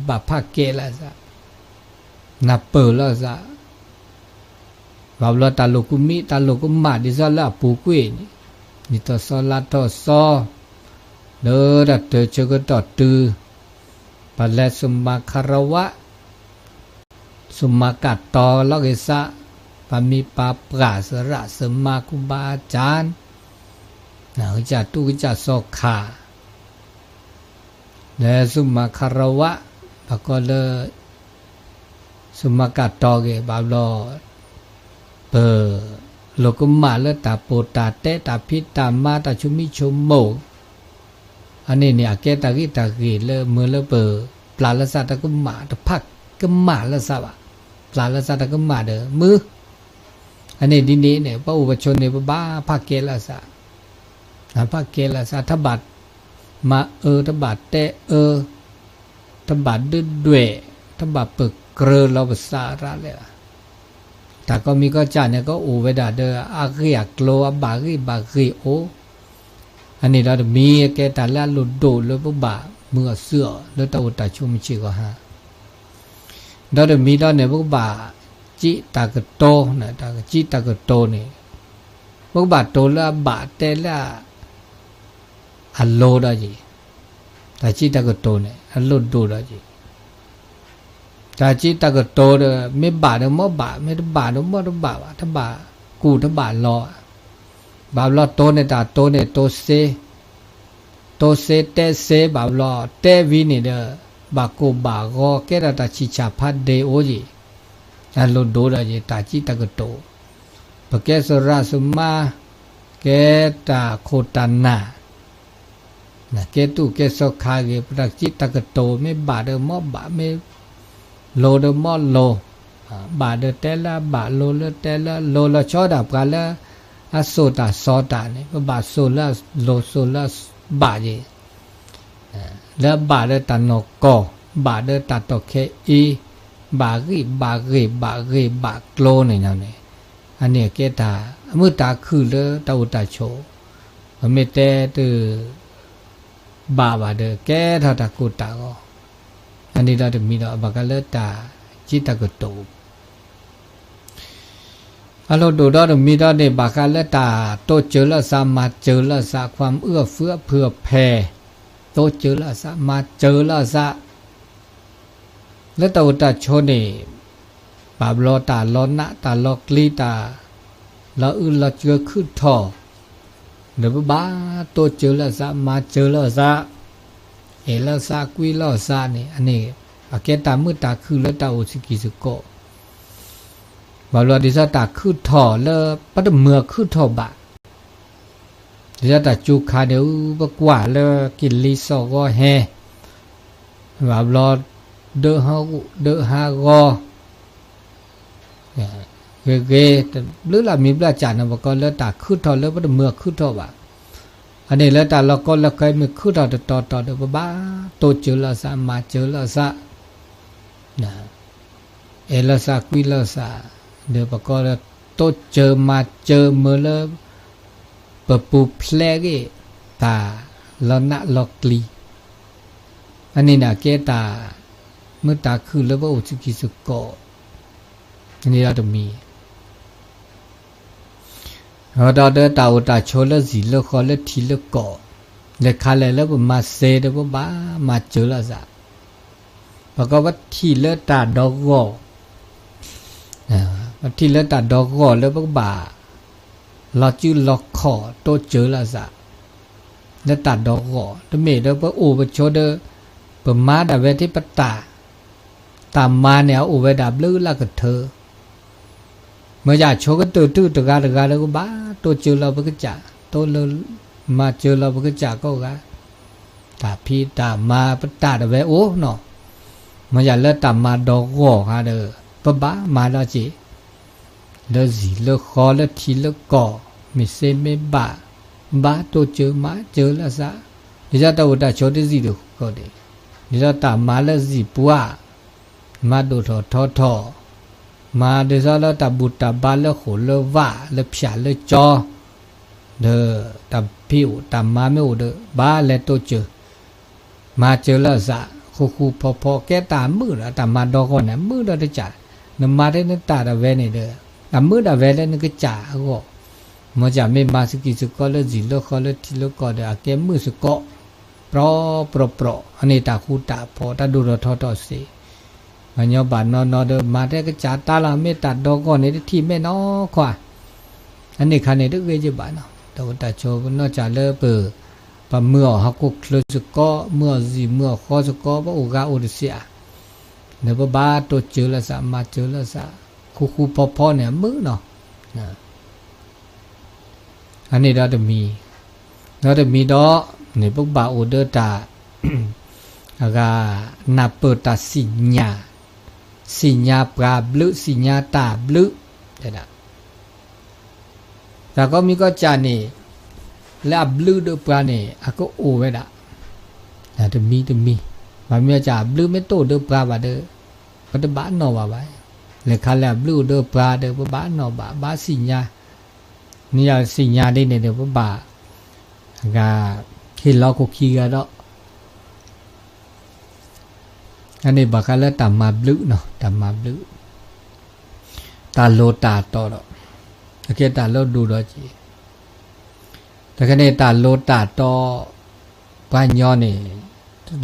ဘၣ်ဖးကဲလၢသး, နၢ်ပၢၢ်လၢသး, ဘၣ်ဘျီတၢ်လိာ်ကူမံ တၢ်လိာ်ကမၣ်ဒ်သိးလၢအပူၤကွံာ်န့ၣ်, နံၣ်ထီၣ်သီလါထီၣ်သီ, လၢတၢ်တၢၤဆၢကတီၢ်တုၤ, ပလဲၤစူၢ်မၤခရဝ, စူၢ်မၤကၢ်တီလီၤက့ၤသး, ပမံၤပၢ်ပြၢ်သရၣ်သမါကူဘါကၢ်, နကစၢ်တူၢ်ကစၢ်စီၤခၣ် လၢစူၢ်မၤခရဝ, ဘၣ်ကီလၢ စူၢ်မၤကၢ်တီဂ့ၤ ဘၣ်ဘျီ ပ လိာ်ကမၣ်လၢတၢ်ပိာ်တၢ်တဲတၢ်ဖံးတၢ်မၤတၢ်ဆိမိၣ်ဆိမိၣ်, အန့ၣ်န့ၣ် အကဲတၢ်ဂ့ၢ်တၢ်ဂ့ၢ်လၢမ့ၢ်လၢပ ပျၢ်လၢသးတၢ်ကမၣ် တဖးကမၣ်လၢသးဘၣ်, ပျၢ်လၢသးတၢ်ကမၣ်ဒီးမုၢ်, အန့ၣ်ဒ်န့ၣ်န့ၣ် ပအိၣ်ပဆိးန့ၣ် ပဘၣ်ဖးကဲလၢသး ဖးကဲလၢသး တဘၣ်မၤအၢ တဘၣ်တဲအၢ တဘၣ်ဒုးဒွဲၣ် တဘၣ်ပၢၢ်ကြၢးလီၤပသးရၣ်လဲၣ်ဘၣ်. တၢ်ကိးမံၤကိးကၢ်န့ၣ် ကအိၣ်ဝဲဒၣ်ဒီးအဂ့ၢ်အကျိၤ အဘၣ်ဂ့ၢ်ဘၣ်ဂ့ၢ်အိၣ်, အန့ၣ်ဒီးတမံၤကဲတၢ်လၢအလိၣ်ဒိၣ်လၢပဘၣ်မုာ်အီၤသုးအီၤ လၢတၢ်အိၣ်တၢ်ဆိးမုၢ်ဆ့ၣ်ဂီၤဟါ ဒီးတမံၤဒီးန့ၣ် ပကဘၣ်စံးတၢ်ကတိၤ, တၢ်ကစံးတၢ်ကတိၤန့ၣ် ပကဘၣ်တိၤလၢအဘၣ်တဲလၢအလိၤဒီးယံၤ, တၢ်စံးတၢ်ကတိၤန့ၣ် အလိၣ်ဒိၣ်ဒီးယံၤ, တၢ်စံးတၢ်ကတိၤဒီး မ့ၢ်ဘၣ်ဒီးမ့ၢ်ဘၣ်, မ့ၢ်တဘၣ်ဒီးမ့ၢ်တဘၣ်ဘၣ်, တဘၣ်ကူၣ်တဘၣ်လီၤ, ဘၣ်ဘျီတိၤန့ၣ် တၢ်တိၤန့ၣ် တိၤစ့ တိၤစ့တဲစ့ ဘၣ်ဘျီတဲဝံၤန့ၣ်ဒီး ဘၣ်ကိၢ်ဘၣ်ဂီၤ ကဲထီၣ်တၢ်ဆံၣ်ဆၣ်ဖးဒ့အိၣ်ယံၤ, အလိၣ်ဒိၣ်ဒီးယံၤ တၢ်စံးတၢ်ကတိၤ, ပကဲသရၣ်သမါ, ကဲတၢ်ခိၣ်တၢ်နၢ်, ကဲတူၢ်ကဲစီၤခါဂ့ၤ ပတၢ်စံးတၢ်ကတိၤ မ့ၢ်ဘၣ်ဒီးမ့ၢ်ဘၣ် မ့ၢ်လိၤဒီးမ့ၢ်လိၤ, ဘၣ်ဒီးတဲလၢအဘၣ် လိၤလၢတဲလၢအလိၤ လီၤဆီဒၣ်ပှၤလၢအစိာ်တၢ်စီၤတၢ်န့ၣ် ပဘၣ်စိာ်လၢအလိၤ စိာ်လၢအဘၣ်ယံၤ, လၢအဘၣ်ဒီးတၢ်နီၢ်ကီၢ်, ဘၣ်ဒီးတၢ်တီၢ်ခဲအံၤ, ဘၣ်ဂ့ၢ်ဘၣ်ဂ့ၢ်ဘၣ်ဂ့ၢ်ဘၣ်ကျိၤန့ၣ်န့ၣ်, အန့ၣ်ကဲတၢ်အမုာ်တၢ်ခုၣ်လၢတၢ်အိၣ်တၢ်ဆိး, ပမ့ၢ်တဲတ ဘၣ်ဘၣ်ဒီး ကဲထီၣ်တၢ်ကိၢ်တၢ်ဂီၤ, အန့ၣ်ဒီးတမံၤဒီး ဘၣ်ဃးလၢတၢ်စံးတၢ်ကတိၤ အလိၣ်ဒိၣ်ဒီးတမံၤဒီးန့ၣ် ဘၣ်ဃးလၢတၢ်တိစၢၤလၢသး မၤစၢၤလၢသး ความเอื้อเฟื้อเผื่อแผ่, တိစၢၤလၢသး မၤစၢၤလၢသး လၢတၢ်အိၣ်တၢ်ဆိးန့ၣ် ဘၣ်ဘျီတၢ်လီၤနး တၢ်လီၤကျံ တၢ်လီၤအုၣ်လီၤစၢၤခုၣ်ထီၣ်, ဒီးပဘၣ်တိစၢၤလၢသး မၤစၢၤလၢသး, အဲၣ်လၢသးကွံလၢသးန့ၣ် အန့ၣ် အကဲတၢ်မုာ်တၢ်ခုၣ်လၢတၢ်အိၣ်သကိးသကိး, ဘၣ်ဘျီဒ်သိးတၢ်ခုၣ်ထီၣ်လၢ ပတမုာ်ခုၣ်ထီၣ်ဘၣ် ဒ်သိးတၢ်ကၠိခါန့ၣ် ပကွၢ်လၢကလံၤစိးဂီၤဟဲ, ဘၣ်ဘျီ ဒၢဟးဂီၤ ဂ့ၤဂ့ၤ တဘျုးလၢမံၤဘျၣ်ကၠးန့ၣ် ပကိးလၢတၢ်ခုၣ်ထီၣ်လၢပတမုာ်အခုၣ်ထီၣ်ဘၣ်. အန့ၣ်လၢတၢ်လီၢ်ကီလၢခဲအံၤမ့ၢ်ခုၣ်ထီၣ်တတီၤတီၤဒီး ပဘၣ်တိစၢၤလီၤသး မၤစၢၤလီၤသး အဲၣ်လီၤသးကွံလီၤသး, ဒီးပကိးလၢ တိစၢၤမၤစၢၤမ့ၢ်လၢ ပပူၤဖျဲးဂ့ၤ တၢ်လီၤနးလီၤကျံၤ, အန့ၣ်န့ၣ်ကဲတၢ် မုာ်တၢ်ခုၣ်လၢပအိၣ်စကံးစကီး, န့ၣ်ဒီးတမံၤ ဒီးတၢ်အိၣ်တၢ်ဆိးလၢစံာ်လၢဃီလၢထံလၢကီၢ်, လဲၤခါလဲၣ်လၢပမၤစၢၤဒီးပဘၣ်မၤစၢၤလီၤသး, ပကိးပထံၣ်လၢတၢ်ဒီဂီၢ် ပထံၣ်လၢတၢ်ဒီဂီၢ်လၢပကဘၣ် လီၤစုလီၤခီၣ်တိစၢၤလီၤသး, လၢတၢ်ဒီဂီၢ် တမ့ၢ်ဒီးပအိၣ်ပဆိးဒီး ပမၤဒၣ်ဝဲထဲပတၢ်, တၢ်မၤန့ၣ်အအိၣ်ဝဲဒၣ်ဘျုးလၢကထၢ မ့ၢ်ယဆိကတၢၢ်တုၤတဂၤတဂၤဒီးကဘၣ်တိစၢၤလီၤပကစၢ်, တိလၢ မၤစၢၤလီၤပကစၢ်ကိးဂၤ, တၢ်ဖံးတၢ်မၤပတၢ်ဒၣ်ဝဲအိၣ်နီၤ, မ့ၢ်ယလၢတၢ်မၤဒီဂီၢ်ဂၤဒီး ပဘၣ်မၤဒီးက့ၤ လၢစံာ်လၢဃီလၢထံလၢကီၢ် မ့ၢ်စ့မ့ၢ်ဘၣ်, ဘၣ်တိစၢၤမၤစၢၤလီၤသး, ဒ်သိးတၢ်အိၣ်တၢ်ဆိးတစံာ်တကီၢ်န့ၣ်, ဒ်သိးတၢ်မၤလၢစံာ်ပှၢ်, မၤဒိၣ်ထီၣ်ထီထီၣ်, မၤဒ်သိးလၢတၢ်ဘူၣ်တၢ်ဘါလၢဃိာ်လၢဝၣ်လၢဖၠၣ်လၢကၠီ, ဒီးတၢ်ဖံးအိၣ်တၢ်မၤမ့ၢ်အိၣ်ဒီး ဘၣ်လဲၤတိစၢၤ မၤစၢၤလီၤသး ဃူဃူဖိးဖိး ကဲတၢ်မုာ်ဒီး တၢ်မၤဒီဂီၢ်န့ၣ် မုာ်ဒီးတကး, နမၤထဲနတၢ်ဒၣ်ဝဲန့ၣ်ဒီး အမုာ်ဒၣ်ဝဲလၢနကစၢ်အဂီၢ်, မ့ၢ်မ့ၢ်မၤစကံးစကီးလၢစံာ်လၢဃီလၢထံလၢကီၢ်ဒီး အကဲမုာ်စကီး, ပြီပြီပြီ, အန့ၣ်တၢ်ဃူတၢ်ဖိး တၢ်ဒိၣ်ထီၣ်ထီထီၣ်စ့ၢ်, ပှၤညီဘၣ်နီၢ်နီၢ်ဒီး မၤထဲကစၢ်တၢ်လီၤ မ့ၢ်တၢ်ဒီဂီၢ်န့ၣ် တထံၣ်မဲာ်နီၢ်ခွါ အန့ၣ်ခါန့ၣ် တဂ့ၤကဘၣ်နီၤ, တၢ်အိၣ်တၢ်ဆိးပနီၢ်ကစၢ်လၢပ ပမုာ်အီၣ်ဟီၣ်ခိၣ်ချၢစ့ၢ်ကီး, မုာ်အီၣ်စံာ်မုာ်အီၣ်ဃီစ့ၢ်ကီး ပအိၣ်ဂၤအိၣ်တစ့ၢ်ဧါ, ဒီးပဘၣ်တိစၢၤလီၤသး မၤစၢၤလီၤသး, ဃူဃူဖိးဖိးန့ၣ် အမုာ်နီၤ, အန့ၣ်ဒီးတမံၤ, ဒီးတမံၤဒီး န့ၣ်ပကဘၣ်အိၣ်ဒီးတၢ် အဂၤ နၢ်ပၢၢ်တၢ်သ့ၣ်ညါ, သ့ၣ်ညါပှၤဘျုး သ့ၣ်ညါတၢ်ဘျုး, တဲဒၣ် တၢ်ကိးမံၤကိးကၢ်န့ၣ် လၢအဘျုးဒီးပှၤန့ၣ် အကအိၣ်ဝဲဒၣ် တမံၤတမံၤ, ဘၣ်မနုၤကၢ်အဘျုးမ့ၢ်တအိၣ်ဒီးပှၤဘၣ်ဒီး ပတဘၣ်နီၣ်ဘၣ်ဘၣ်, လဲၤခါလဲၣ်အဘျုးအိၣ်ဒီးပှၤဒီး ပဘၣ်နီၣ်ဘၣ် ဘၣ်သ့ၣ်ညါ, မ့ၢ်ယသ့ၣ်ညါဒ်န့ၣ်ဒီး ပဘၣ် အဂၤ ဟ့ၣ်လီၤခိၣ်ခံဂၤဒီး အန့ၣ်ဘၣ်ဃးလၢတၢ်မၤဘျုးနီၤ, တၢ်မၤဘျုး, တၢ်လိၤတၢ်တီဒီး, အကဲတၢ်လၢဒိၣ်ဒီးက့ၤ, တခါန့ၣ် တၢ်လိၤတၢ်တီ, ပှၤညီန့ၣ်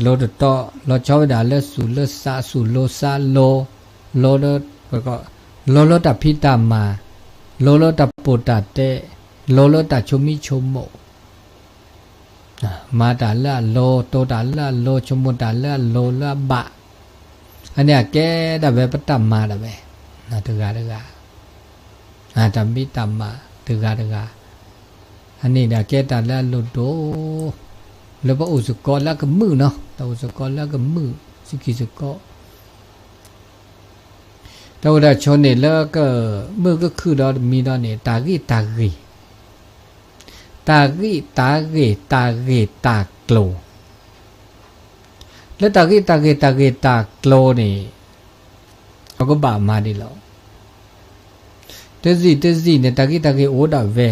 လိၤတတီ, လီၤဆီဝဲဒၣ်လၢသူၣ်လၢသး, သူၣ်လိၤသးလိၤ, လိၤလၢ, လိၤလၢတၢ်ဖံးတၢ်မၤ, လိၤလၢတၢ်ပိာ်တၢ်တဲ, လိၤလၢတၢ်ဆိမိၣ်ဆိမိၣ် မၤတၢ်လၢအလိၤ, တိၤတၢ်လၢအလိၤ, ဆိကမိၣ်တၢ်လၢအလိၤလၢအဘၣ်, အန့ၣ်အကဲဒၣ်ဝဲပတၢ်မၤဒၣ်ဝဲ, တဂၤတဂၤ, တၢ်မံတၢ်မၤတဂၤတဂၤ, အန့ၣ်ဒီးကဲတၢ်လၢအလိၤဒိၣ်, လၢပအိၣ်စ့ၢ်ကီးလၢအကမုာ်နီၤ, တၢ်အိၣ်စ့ၢ်ကီးလၢအကမုာ်, စကံစ့ၢ်ကီး တၢ်အိၣ်တၢ်ဆိးန့ၣ်လၢကမုာ်ကခုၣ်ဒီးတမံၤဒီးန့ၣ် တၢ်ဂ့ၢ်တၢ်ဂ့ၤ, တၢ်ဂ့ၢ်တၢ်ဂ့ၤ တၢ်ဂ့ၢ်တၢ်ကျိၤ, လၢတၢ်ဂ့ၢ်တၢ်ဂ့ၤ တၢ်ဂ့ၢ်တၢ်ကျိၤန့ၣ် ပကဘၣ်မၤဒ်လဲၣ်, တစံာ်တစံာ်န့ၣ် တၢ်ဂ့ၢ်တၢ်ဂ့ၤအိၣ်ဒၣ်ဝဲ,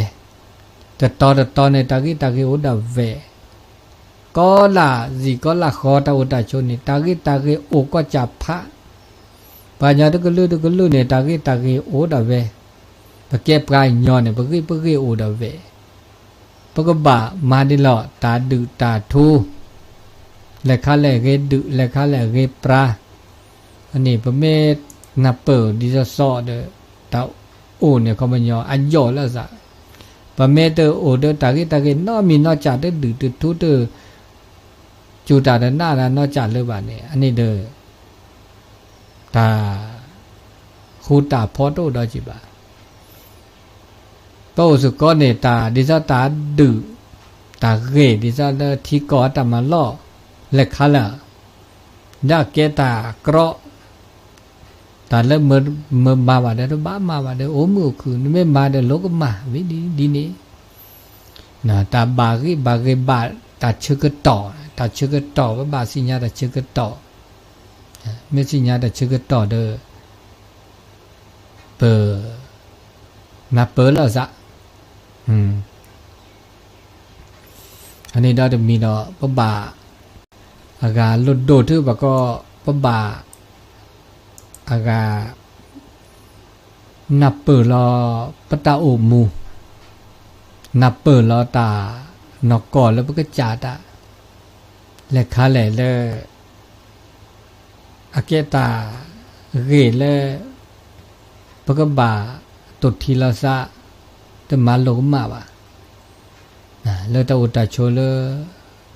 တတီၤတတီၤန့ၣ် တၢ်ဂ့ၢ်တၢ်ဂ့ၤအိၣ်ဒၣ်ဝဲ, ကီလၢစံာ်ကီလၢဃီ တၢ်အိၣ်တၢ်ဆိးန့ၣ် တၢ်ဂ့ၢ်တၢ်ဂ့ၤအိၣ်ကီၢ်စၢ်ဖး, ပှၤညီတကလုာ်တကလုာ်န့ၣ် တၢ်ဂ့ၢ်တၢ်ဂ့ၤအိၣ်ဒၣ်ဝဲ, ပကဲပှၤကညီန့ၣ် ပဂ့ၢ်ပဂ့ၢ်အိၣ်ဒၣ်ဝဲ, ပကဘၣ်မၤဒ်လဲၣ် တၢ်ဒုၣ်တၢ်ထူ, လဲၤခါလဲၣ်ဂ့ၤဒုၣ် လဲၤခါလဲၣ်ဂ့ၤပြၤ, အန့ၣ်ပမ့ၢ်နၢ်ပၢၢ်ဒ်သိးသိးဒီး တၢ်အိၣ်န့ၣ် ခီပညီ အယိာ်လၢအသး, ပမ့ၢ်တအိၣ်ဒီးတၢ်ဂ့ၢ်တၢ်ဂ့ၤနီတမံၤနီတစဲး တဒုၣ်တထူ တ စူၢ်တၢ်တနၢ်တၢ်နီတစဲးလၢၤဘၣ်န့ၣ် အန့ၣ်ဒီး တၢ်ဃူတၢ်ဖိးတအိၣ်ဒီးက့ၤဘၣ်. ပအိၣ်စ့ၢ်ကီးန့ၣ် တၢ်ဒ်သိးတၢ်ဒုၣ် တၢ်ဂ့ၢ်ဒ်သိးလၢထံကီၢ်အတၢ်မၤလီၢ် လဲၤခါလၢာ်, ဒီးအကဲတၢ်ကြီ, တၢ်လၢမ့ၢ်မၤဘၣ်ဒီး တဘၣ်မၤဘၣ်ဒီး အိၣ်မုာ်အိၣ်ခုၣ်, နမ့ၢ်မၤဒီး လိၣ်ကမၣ်ဝဲဒ်န့ၣ်, တၢ်ဘၣ်ဂံၢ်ဘၣ်ဂ့ၤဘၣ် တၢ်ဆၢကတီၢ်, တၢ်ဆၢကတီၢ် ပဘၣ်သ့ၣ်ညါတၢ်ဆၢကတီၢ်, မ့ၢ်သ့ၣ်ညါတၢ်ဆၢကတီၢ်ဒီး ပ နၢ်ပၢၢ်လီၤသး, အန့ၣ်ဒီးတမံၤဒီး ပဘၣ် အဂၤလိၣ်ဒိၣ်ထီၣ်ဘၣ်ကီး ပဘၣ် အဂၤ နၢ်ပၢၢ်လီၤ ပတၢ်အိၣ်မူ, နၢ်ပၢၢ်လီၤတၢ်နီၢ်ကီၢ်လၢပကစၢ်တၢ် လဲၤခါလဲၣ်လၢ အကဲတၢ်ဂ့ၢ်လၢ ပကဘၣ်တိၢ်ထံလီၤသး တမၤလိၣ်ကမၣ်ဘၣ်. လၢတၢ်အိၣ်တၢ်ဆိးလၢ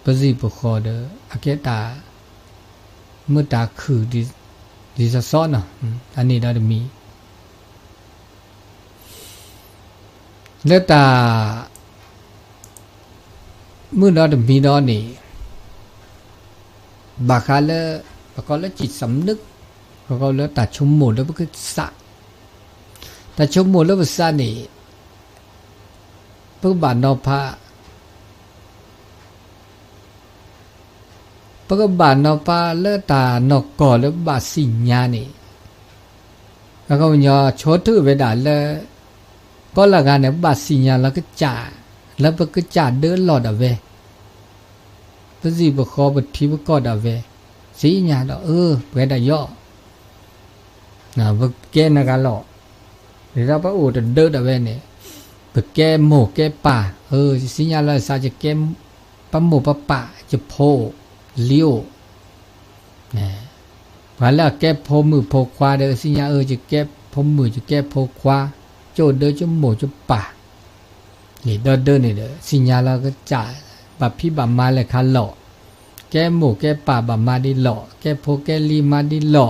ပစံၣ်ပဃီဒီး အကဲတၢ် မုာ်တၢ်ခုၣ် ဒ်သိးသိးနီၤ, အန့ၣ်ဒီးတမံၤ လၢတၢ် မုၢ်ဒီတမံၤဒီးန့ၣ် ဘၣ်ဃးလၢ ပကိးလၢ จิตสำนึก, ပကိးလၢတၢ်ဆိကမိၣ်လၢပကစၢ်, တၢ်ဆိကမိၣ်လၢပကစၢ်န့ၣ် ပကဘၣ်နီၤဖး ပကဘၣ်နီၤဖးလၢတၢ်နီၢ်ကီၢ်လၢပဘၣ်သ့ၣ်ညါန့ၣ်, အခီပညီဆိထီၣ်ဝဲဒၣ်လၢ ကီလၢအဂၤန့ၣ် ပဘၣ်သ့ၣ်ညါလၢကစၢ်, လၢပကစၢ်ဒၢလီၢ်ဒၣ်ဝဲ, ပစံၣ်ပဃီပထံပကီၢ်ဒၣ်ဝဲ, သ့ၣ်ညါဒီး အၢ ပှဲၤဒၣ်ယီၤ ပကဲနဂၤလီၤ, ဒ်သိးပအိၣ်တဒၢဒၣ်ဝဲန့ၣ်, ပကဲမိၢ်ကဲပၢ်, အၢ ယသ့ၣ်ညါလီၤသး ယကဲ ပမိၢ်ပပၢ် ယဖိအိၣ်လံၤအိၣ်, ပှၤလၢအကဲဖိမုၣ်ဖိခွါဒီး သ့ၣ်ညါ အၢ ယကဲဖိမုၣ် ယကဲဖိခွါ, ယအိၣ်ဒီးယမိၢ်ယပၢ်, န့ၣ်ဒီဒၢန့ၣ်ဒီး သ့ၣ်ညါလီၤကစၢ်, ဘၣ်ဖံးဘၣ်မၤလဲၤခါလီၤ, ကဲမိၢ်ကဲပၢ်ဘၣ်မၤဒ်လီၤ, ကဲဖိကဲလံၤမၤဒ်လီၤ,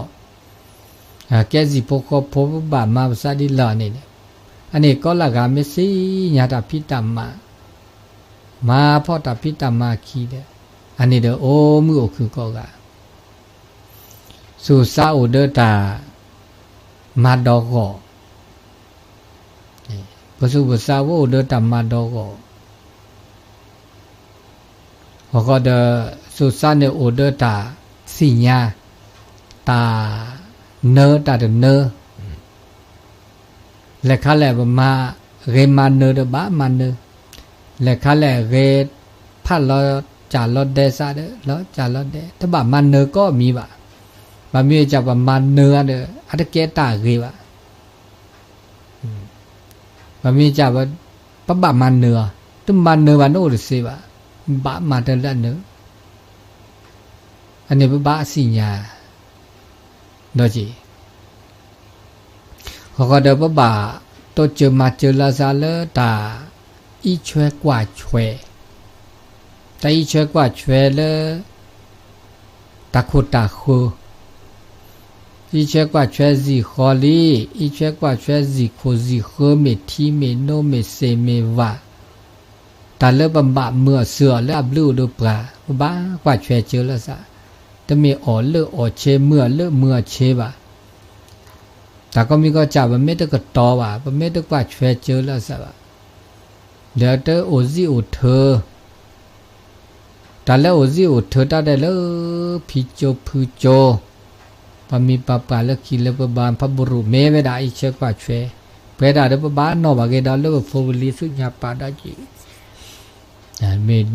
ကဲစံၣ်ဖိဃီဖိဘၣ်မၤပသးဒ်လီၤန့ၣ်, အန့ၣ်ကီလၢအဂၤမ့ၢ်သ့ၣ်ညါတၢ်ဖံးတၢ်မၤ, မၤဖှီၣ်တၢ်ဖံးတၢ်မၤအခံဒီး, အန့ၣ်ဒီးအိၣ်မုာ်အိၣ်ခုၣ်ကိးဂၤ, သူၣ်စါအိၣ်ဒီးတၢ်မၤဒီးဂီၢ်, ပသူၣ်ပသးဝဲအိၣ်ဒီးတၢ်မၤဒီးဂီၢ်, အဃိဒီး သူၣ်စါန့ၣ်အိၣ်ဒီးတၢ်သ့ၣ်ညါ, တၢ်နၢတၢ်တနၢ, လဲၤခါလဲၣ်ပမၤဂ့ၤမၤနၢၤဒီးဘၣ်မၤနၢၤ, လဲၤခါလဲၣ်ဂ့ၤဖးလီၤစၢ်လီၤဒဲသးဒီး လီၤစၢ်လီၤဒဲ တဘၣ်မၤနၢၤကိးမံၤဘၣ်, ဘၣ်မနုၤဒ်ပမၤနၢၤဒီး အတကဲတၢ်ဂ့ၤဘၣ် ဘၣ်မနုၤဒ် ပဘၣ်မၤနၢၤအီၤ, တမၤနၢၤဘၣ်နအိၣ်တသ့ဘၣ်, ဘၣ်မၤတၢ်လၢအနၢၤ, အန့ၣ်ပဘၣ်သ့ၣ်ညါ, ဒီးက့ၤ အဃိဒီးပဘၣ်တိစၢၤမၤစၢၤလီၤသးလၢတၢ်အံးဆွဲကွၢ်ဆွဲ, တၢ်အံးဆွဲကွၢ်ဆွဲလၢ တၢ်ခိၣ်တၢ်ဃၢၤ, အံးဆွဲကွၢ်ဆွဲစံၣ်ဃီလံ, အံးဆွဲကွၢ်ဆွဲစံၣ်ခိၣ်စံၣ်ဃၢၤ မ့ၢ်ထံမ့ၢ်နိမ့ၢ်သ့ၣ်မ့ၢ်ဝၣ်, တၢ်လၢပဘၣ်မုာ်အီၤစၢၤအီၤလၢအဘျုးအိၣ်ဒီးပှၤ, ပဘၣ်ကွၢ်ဆွဲစၢၤလီၤသး, တမ့ၢ်အီၣ်လၢအီၣ်ဆ့ မုာ်အီၤလၢမုာ်အီၣ်ဆ့ဘၣ်. တၢ်ကိးမံၤကိးဂၤ ပမ့ၢ်တကတီၤဘၣ်, ပမ့ၢ်တကွၢ်ဆွဲစၢၤလီၤသးဘၣ်, ဒီးတအိၣ်စံၣ်အိၣ်ထၢ, တၢ်လၢအိၣ်စံၣ်အိၣ်ထၢတၢ်ဒဲးလၢ ဖံကၠိဖုကၠိ, ပှၤမံၤပှၤပှၢ်လၢခံလၢပှၤဘါဖးဘိရူး မ့ၢ်ဝဲဒၣ်အံးဆွဲကွၢ်ဆွဲ, ပှဲၤဒၣ်ဒီးပဘၣ်နီၣ်ဘၣ်က့ၤဒီးလၢပဖိပလံၤဆူညါပာ်ဒီးက့ၤ, မ့ၢ်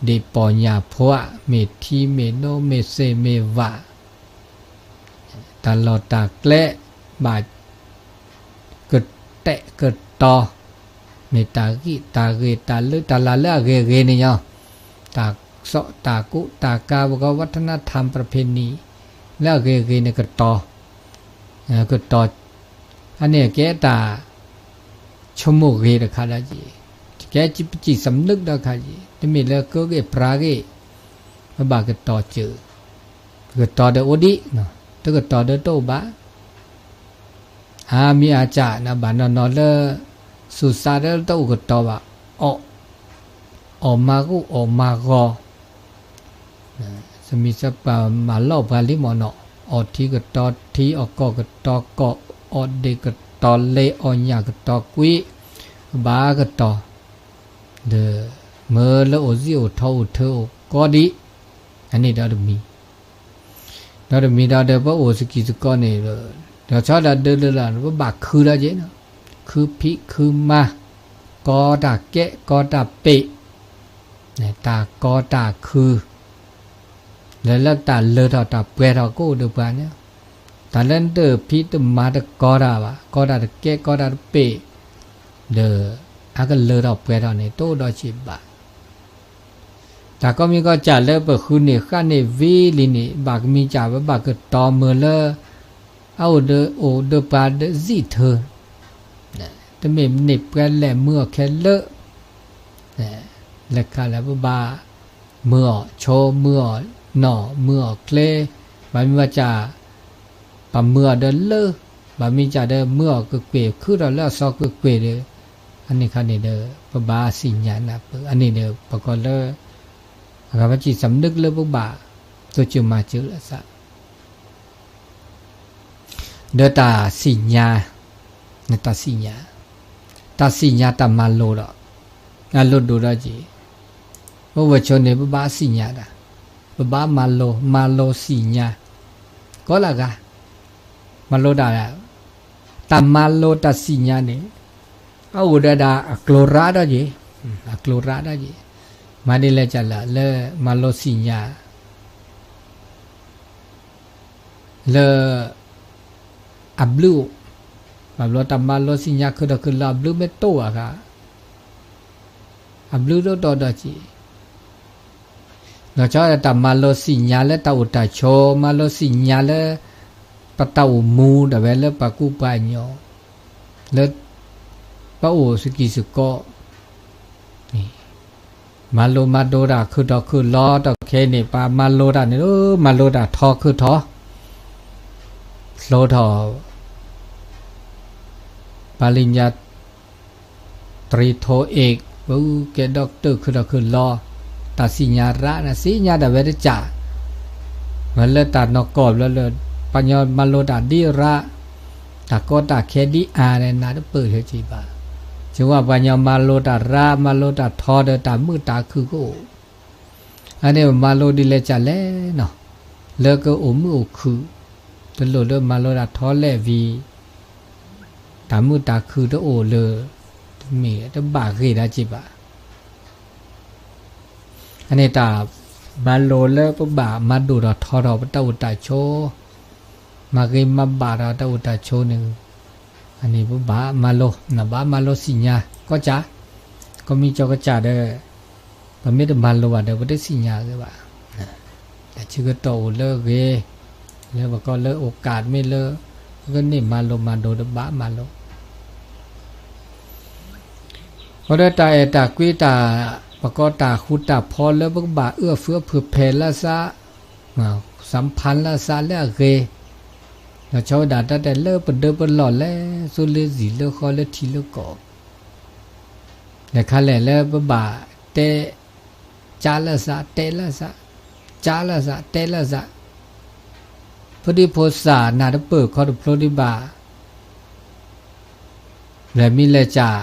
ဒ့ၣ်ပီၢ်ညၣ်ဖိဧါ, မ့ၢ်ထံမ့ၢ်နိမ့ၢ်သ့ၣ်မ့ၢ်ဝၣ်, တၢ်လီၢ်တၢ်ကျဲ ဘၣ် ကတဲာ်ကတီၤ, မ့ၢ်တၢ်ဂံၢ်တၢ်ဂ့ၤ တၢ်လၢတၢ်လၢအဂ့ၤအဂ့ၤန့ၣ်ညီ, တၢ်စိးတၢ်ကူးတၢ်ကၤ ပကိး วัฒนธรรมประเพณี လၢအဂ့ၤအဂ့ၤန့ၣ် ကတီၤ, ကတီၤ, အန့ၣ်ကဲတၢ်ဆိကမိၣ်ဂ့ၤတခါဒီးက့ၤ, ကဲပစံၣ်စံးနုၣ်ဒီးခါက့ၤ, တမ့ၢ်လၢကၢဂ့ၢ်ပြါဂ့ၢ်, ပဘၣ်ကတီၤစၢၤ, ကတီၤဒီးအိၣ်ဒံး, တကတီၤဒီးတအိၣ်ဘၣ်. အါမံၤအါစှၤ ဘၣ်နီၢ်နီၢ်လၢ သူၣ်စါဒီးတအိၣ်ကတီၤဘၣ်အီၤ, အီၣ်မၤဂိၢ်အီၣ်မၤဂီၤ, သမံသပှၢ်မၤလီၢ်ပှၤလံမ့ၢ်နီၤ, အီၣ်ထံကတီၤထံ အီၣ်ကီၢ်ကတီၤကီၢ်, အီၣ်ဒ့ၣ်ကတီၤလ့ အီၣ်ညၣ်ကတီၤကွံ, ကဘၣ်ကတီၤ, ဒီးမၢလၢအိၣ်စံၣ်အိၣ်ထီအိၣ်ထၢအိၣ်ကီဒံး, အန့ၣ်ဒီးတမံၤ ဒီးတမံၤဒီးဒီး ပအိၣ်စကံၢ်စကီန့ၣ်, ဒီးဆီဒၣ်တၢ်ဒၢလၢ်လၢ် ပဘၣ်ခုဒီးက့ၤ, ခုဖံးခုမၤ, ကီတၢ်ကဲ ကီတၢ်ပ့း, တၢ်ကီတၢ်ခု, လၢလၢတၢ်လၢထီၣ်တၢ်ပှဲၤထီၣ်ကအိၣ်ဒီးပှၤန့ၣ်, တၢ်လၢနတဖံးတမၤတကီတၢ်ဘၣ်, ကီတၢ်တကဲ ကီတၢ်တပ့း, ဒီးအကလၢထီၣ်ပှဲၤထီၣ်န့ၣ် တအိၣ်ဒီးက့ၤဘၣ် တၢ်ကီမံၤကီၢ်စဲၣ်လၢပဃုန့ၢ်ဃၣ်န့ၢ်ဝံၤလံန့ၣ် ဘၣ်ကမံၤစၢ် ပဘၣ်ကတီၤမုၢ်လၢ အအိၣ်ဒီးအိၣ်ဒီးပှၤဒီးစံးထၢၣ်, တမ့ၢ်န့ၢ်ပှဲၤလဲၣ်မုၢ်အီၣ်ခဲလၢာ်, လဲၤခါလဲၣ် ပဘၣ်မုၢ်အီၣ်ဆိ မုၢ်အီၣ်နီၢ် မုၢ်အီၣ်ချ့, ဘၣ်မံၤဘၣ်စၢ် ပမုၢ်အီၣ်ဒီးလၢ, ဘၣ်မံၤစၢ်ဒီးမုၢ်အီၣ်ကွ့ၢ်ကွ့ၢ် ခုထီၣ်လၢအစီကွ့ၢ်ကွ့ၢ်ဒီး, အန့ၣ်ခါန့ၣ်ဒီး ပဘၣ်သ့ၣ်ညါနၢ်ပၢၢ်, အန့ၣ်ဒီးပကိးလၢ အဂၤဘၣ်စံး စံးနုၢ်လၢပဘၣ် တိစၢၤမၤစၢၤလၢသး ဒီးတၢ်သ့ၣ်ညါ, တၢ်သ့ၣ်ညါ, တၢ်သ့ၣ်ညါတၢ်မၤလိဒီး, အလိၣ်ဒိၣ်ဒီးက့ၤ, ပဝဲၢ်ဆိန့ၣ် ပဘၣ်သ့ၣ်ညါတၢ်, ပဘၣ်မၤလိ, မၤလိသ့ၣ်ညါ, ကိးလၢအဂၤ, မၤလိတၢ်, တၢ်မၤလိတၢ်သ့ၣ်ညါန့ၣ်, အအိၣ်ဒီးဒၣ်အကျိၤရၣ်ဒီးက့ၤ, အကျိၤရၣ်ဒီးက့ၤ, မၤဒ်လဲၣ်ကလဲၣ်လၢမၤလိသ့ၣ်ညါ လၢအဘျုးအိၣ်, ဘၣ်ဘျီတၢ်မၤလိသ့ၣ်ညါခုဒီးခုလၢအဘျုးမ့ၢ်တအိၣ်အခါ, အဘျုးတအိၣ်ဒီးက့ၤ, ဒီးဆီတၢ်မၤလိသ့ၣ်ညါလၢတၢ်အိၣ်တၢ်ဆိး, မၤလိသ့ၣ်ညါလၢ ပတၢ်အိၣ်မူဒၣ်ဝဲလၢပှၤကူပှၤကညီ, လၢပအိၣ်စကံၢ်စကီ, မၤလိမၤဒိတၢ်ခုၣ်ထီၣ်ခုၣ်လီၤ တၢ်ခဲအံၤန့ၣ် ပမၤလိတၢ်န့ၣ် မၤလိတၢ်ထီခုၣ်ထီၣ်, ဖျိထီၣ် ပၤလံညါ တြံထိအ့ၣ် ပကဲ doctor ခုၣ်ထီၣ်ခုၣ်လီၤ, တၢ်သ့ၣ်ညါရၣ်န့ၣ် သ့ၣ်ညါဒၣ်ဝဲတကး, မ့ၢ်လၢတၢ်နီၢ်ကီၢ်ဘျီလၢ ပှၤကညီမၤလိတၢ်ဒ်ရၣ်, တၢ်ကီတၢ်ခဲဒ်အါန့ၣ် နးတပၢၢ်လၢက့ၤဘၣ်, ဆိကမိၣ်ပှၤကညီမၤလိတၢ်ရၣ် မၤလိတၢ်ထီဒီးတၢ်မုာ်တၢ်ခုၣ်ကအိၣ်, အန့ၣ်ပမၤလိဒ်လဲၣ်ကလဲၣ်နီၤ, လၢကအိၣ်မုာ်အိၣ်ခုၣ်, တလိၣ်လၢမၤလိတၢ်ထီလဲၣ်ဝံၤ တၢ်မုာ်တၢ်ခုၣ်တအိၣ်လၢ တမ့ၢ်တဘၣ်ဂ့ၤဒၣ်က့ၤဘၣ်. အန့ၣ်တၢ်မၤလိလၢပဘၣ်မၤဒိၣ်ထီၣ်ထီထီၣ်ပတၢ်အိၣ်တၢ်ဆိး, မၤဂ့ၤမၤဘၣ်ဒီးတၢ်အိၣ်တၢ်ဆိးန့ၣ်, အန့ၣ်ပဘၣ်မၤလိ, နဘၣ်မၤလိသ့ၣ်ညါ, ကီၢ်ကၠၢ်, ကီၢ်မံကီၢ်ကစၢ်ဒီး ပမ့ၢ်တမၤလိဘၣ်ဒီး ပတသ့ၣ်ညါဂ့ၤဘၣ်. တၢ်ဆၢကတီၢ်အိၣ်လၢအဂ့ၤ, လၢပကိးလၢ โอกาส မ့ၢ်လၢ ပကန့ၢ်မၤလိမၤဒိးတဘၣ်မၤလိ, ဃိဒီးတၢ်အဲၣ်တၢ်ကွံတၢ်, ပကိးတၢ်ဃူတၢ်ဖိးလၢပကဘၣ်အၢအဖုအဖုဖဲးလၢသး, သးဖၣ်လၢသးလၢအဂ့ၤ, ဒီးဆိဝဲဒၣ်တၢ်တဲလၢပဒၢပလီၢ်လဲၤဆူလၢဇံၣ်လၢဃီလၢထံလၢကီၢ် လဲၤခါလဲၣ်လၢပဘၣ်တဲ, ကၢလၢသး တဲလၢသး, ကၢလၢသး တဲလၢသး, ဖိဒံဖိသၣ်နၢ်တပၢၢ်ခီတဖျိဒံးဘၣ်, လဲၤမံလဲၤကၢ်,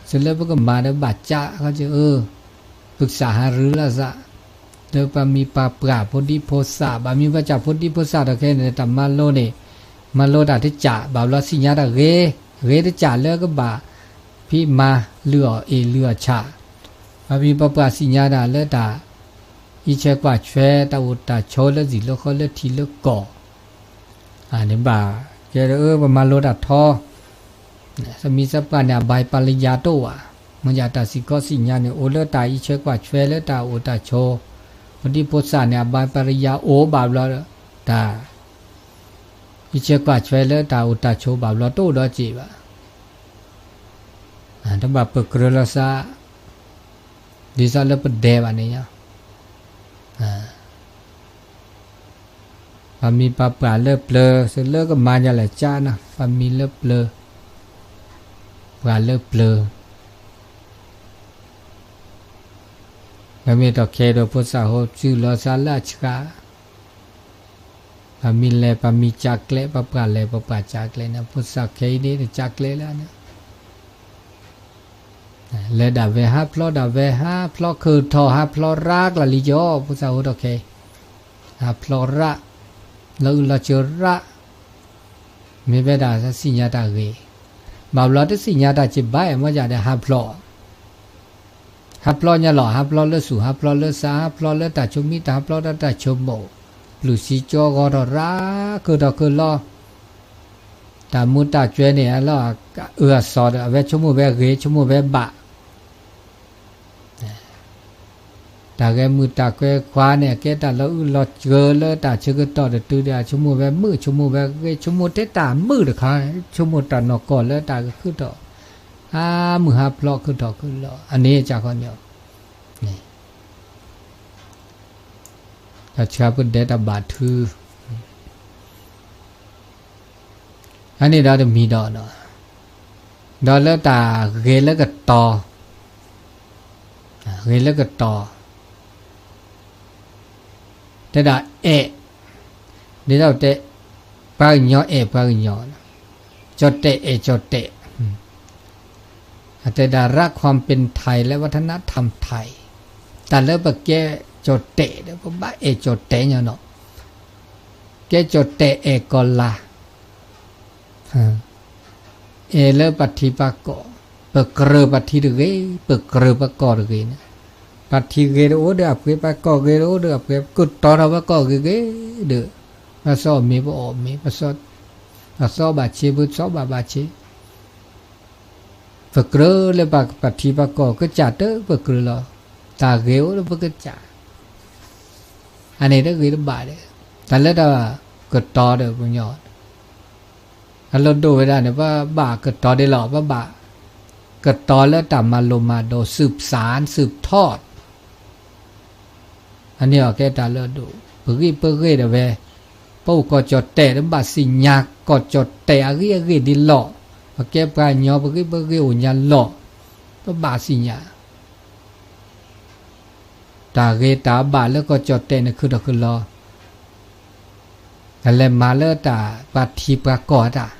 သုလၢပကမၤဒီးဘၣ်ကၢ်ခီက့ၤအၢ, ပကစၢ်ဟးရူလၢသး, ဒီးပှၤမံၤပှၤပှၢ်ဖိဒံဖိသၣ် ဘၣ်မံၤဘၣ်ကၢ်ဖိဒံဖိသၣ်ဒီးခဲအံၤန့ၣ် တၢ်မၤလိန့ၣ်, မၤလိတၢ်တကၢ် ဘၣ်ဘျီသ့ၣ်ညါတၢ်ဂ့ၤ, ဂ့ၤတကၢ်လၢကဘၣ် ဖံးမၤလုၢ်အီၣ်အ့ၣ်လုၢ်အီၣ်ဆၣ်, ပှၤမံၤပှၤပှၢ်သ့ၣ်ညါတၢ်လၢတၢ် အံးဆဲးကွၢ်ဆှဲ တၢ်အိၣ်တၢ်ဆိးလၢဇံၣ်လၢဃီလၢထံလၢကီၢ်, န့ၣ်ဘၣ်, ကဲဒီးအၢ ပမၤလိတၢ်ထီ, သမံသပှၢ်န့ၣ် အဘၣ်ပၤလယါတအိၣ်ဘၣ်, မ့ၢ်ယတၢ်စံၣ်ကီသ့ၣ်ညါန့ၣ် အိၣ်လၢတၢ်အံးဆဲးကွၢ်ဆှဲလၢတၢ်အိၣ်တၢ်ဆိး, ဖိဒံဖိသၣ်န့ၣ် အဘၣ်ပၤလယါအိၣ်ဘၣ်ဘျီ, တၢ် အံးဆဲးကွၢ်ဆှဲလၢတၢ်အိၣ်တၢ်ဆိးဘၣ်ဘျီတအိၣ်ဒီးစ့ၢ်ဘၣ်. တဘၣ်ပကြၢးလီၤသး, ဒ်သိးလၢပဒဲးဘၣ်န့ၣ်ညါ, ပှၤမံၤပှၤပှၢ်လၢပျၢၤ သုလၢကမၤညါလဲၣ်ကၢ်နၤ, ပှၤမံၤလၢပျၢၤ, ပှၤလၢပျၢၤ ပှၤလၢပျၢၤ ပမ့ၢ်တီၢ်ခဲအံၤဒီးဖိသၣ်ဟိစုလီၤသးလၢအဆှး, ပမ့ၢ်လဲၤပမ့ၢ်ကးကျဲ, ပပှၤလဲၤပပှၤကးကျဲန့ၣ် ဖိသၣ်ခဲအံၤန့ၣ်တကးကျဲလၢန့ၣ်, လဲၤဒၣ်ဝဲဟးဖျိးဒၣ်ဝဲ ဟးဖျိးခုၣ်ထီၣ် ဟးဖျိးရၣ်ကျါလံကီး ဖိသၣ်ဟိထီၣ်ခဲအံၤ, ဟးဖျိးရၣ်, လီၤအုၣ်လီၤစၢၤရၣ်, မ့ၢ်ဝဲဒၣ်သ့ၣ်ညါတၢ်ဂ့ၤ, ဘၣ်ဘျီတသ့ၣ်ညါတၢ်စံးဘၣ်အဲၣ်မ့ၢ်ယၤဒီးဟးဖျိး ဟးဖျိးညါလီၤ, ဟးဖျိးလၢသူၣ် ဟးဖျိးလၢသး ဟးဖျိးလၢတၢ်ဆိမိၣ် တၢ်ဟးဖျိးတၢ်ဆိကမိၣ်, ပျုၢ်စံကၠီဂီၤထီၣ်ရၣ် ခုၣ်ထီၣ်ခုၣ်လီၤ, တၢ်မူတၢ်ကွဲန့ၣ် အလီၢ်အအၢအသီဒီး အဝဲဆိကမိၣ်ဝဲဂ့ၤ ဆိကမိၣ်ဝဲဘၣ် တၢ်ဂဲၤမုာ်တၢ်ကွဲခွါန့ၣ် အကဲတၢ်လီၤအုၣ်လီၤစၢၤလၢတၢ်ဆၢကတီၢ်တတုၤဒီး အဆိကမိၣ်ဝဲမုာ် ဆိကမိၣ်ဝဲဂ့ၤ ဆိကမိၣ်ထဲတၢ်မုာ်တခါ, ဆိကမိၣ်တၢ်နီၢ်ကီၢ်လၢတၢ်ကခုၣ်ထီၣ်, ဟးမုာ်ဟးဖျိးခုၣ်ထီၣ်ခုၣ်လီၤ အန့ၣ်ကခီန့ၣ်, တၢ်ဆှါပဒဲတၢ်ဘၣ်ထု အန့ၣ်ဒီးတမံၤဒီး, ဒီးလၢတၢ်ဂ့ၤလၢကတီၤ, ဂ့ၤလၢကတီၤ, တဲဒၣ်အဲၣ်, ဒ်သိးတဲ, ပှၤကညီအဲၣ်ပှၤကညီ, ကၠီၣ်တဲၣ်အဲၣ်ကၠီၣ်တဲၣ်, အတဲဒၣ် รักความเป็นไทย และวัฒนธรรมไทย, တၢ်လၢပကဲကၠီၣ်တဲၣ်ဒီး ပဘၣ်အဲၣ်ကၠီၣ်တဲၣ်ညီနီၤ, ကဲကၠီၣ်တဲၣ်အဲၣ်ကီၢ်လၤ အဲၣ်လၢပှၤထံပှၤကီၢ်, ပကြၢးပှၤထံတဂ့ၤ, ပကြၢးပှၤကီၢ်တဂ့ၤန့ၣ်, ပှၤထံဂ့ၤတအိၣ်ဒီးအပှ့ၤ ပှၤကီၢ်ဂ့ၤတအိၣ်ဒီးအပှ့ၤ ကတီၤထီၣ်ပှၤကီၢ်ဂ့ၤဂ့ၤဒီး, ပှၤစီၣ်မ့ၤပအီၣ်မ့ၤ, ပှၤစီၣ်ဘၣ်ဆ့ ပှၤစီၣ်ဘၣ်ဘၣ်ဆ့ ပကြၢးလၢပှၤထံပှၤကီၢ်ကစၢ်တပကြၢးလီၤ, တၢ်ဂ့ၤအိၣ်လၢပကစၢ်, အန့ၣ်တဂ့ၤတဘၣ်ဒီး, တၢ်လၢတၢ်ကတီၤဒီးပညီ, အလီၢ်ဒိၣ်ဝဲဒၣ်န့ၣ် ပဘၣ်ကတီၤဒ်လီၤ, ပဘၣ်ကတီၤလၢတၢ်မၤလိမၤဒိး สืบสานสืบทอด အန့ၣ်အကဲတၢ်လၢအဒိၣ်, ပဂံၢ်ပဂ့ၢ်ဒၣ်ဝဲ, ပအိၣ်ကီၢ်ကၠီၣ်တဲၣ် ပဘၣ်သ့ၣ်ညါ ကီၢ်ကၠီၣ်တဲၣ်အဂ့ၢ်အဂ့ၢ်ဒ်လီၤ, ပကဲပှၤကညီ ပဂံၢ်ပဂ့ၢ်အိၣ်ညါလီၤ, ပဘၣ်သ့ၣ်ညါ တၢ်ဂ့ၤတၢ်ဘၣ်လၢကီၢ်ကၠီၣ်တဲၣ်န့ၣ် ခုၣ်ထီၣ်ခုၣ်လီၤ, တၢ်လဲၤမၤလၢတၢ်ပှၤထံပှၤကီၢ်တၢ်,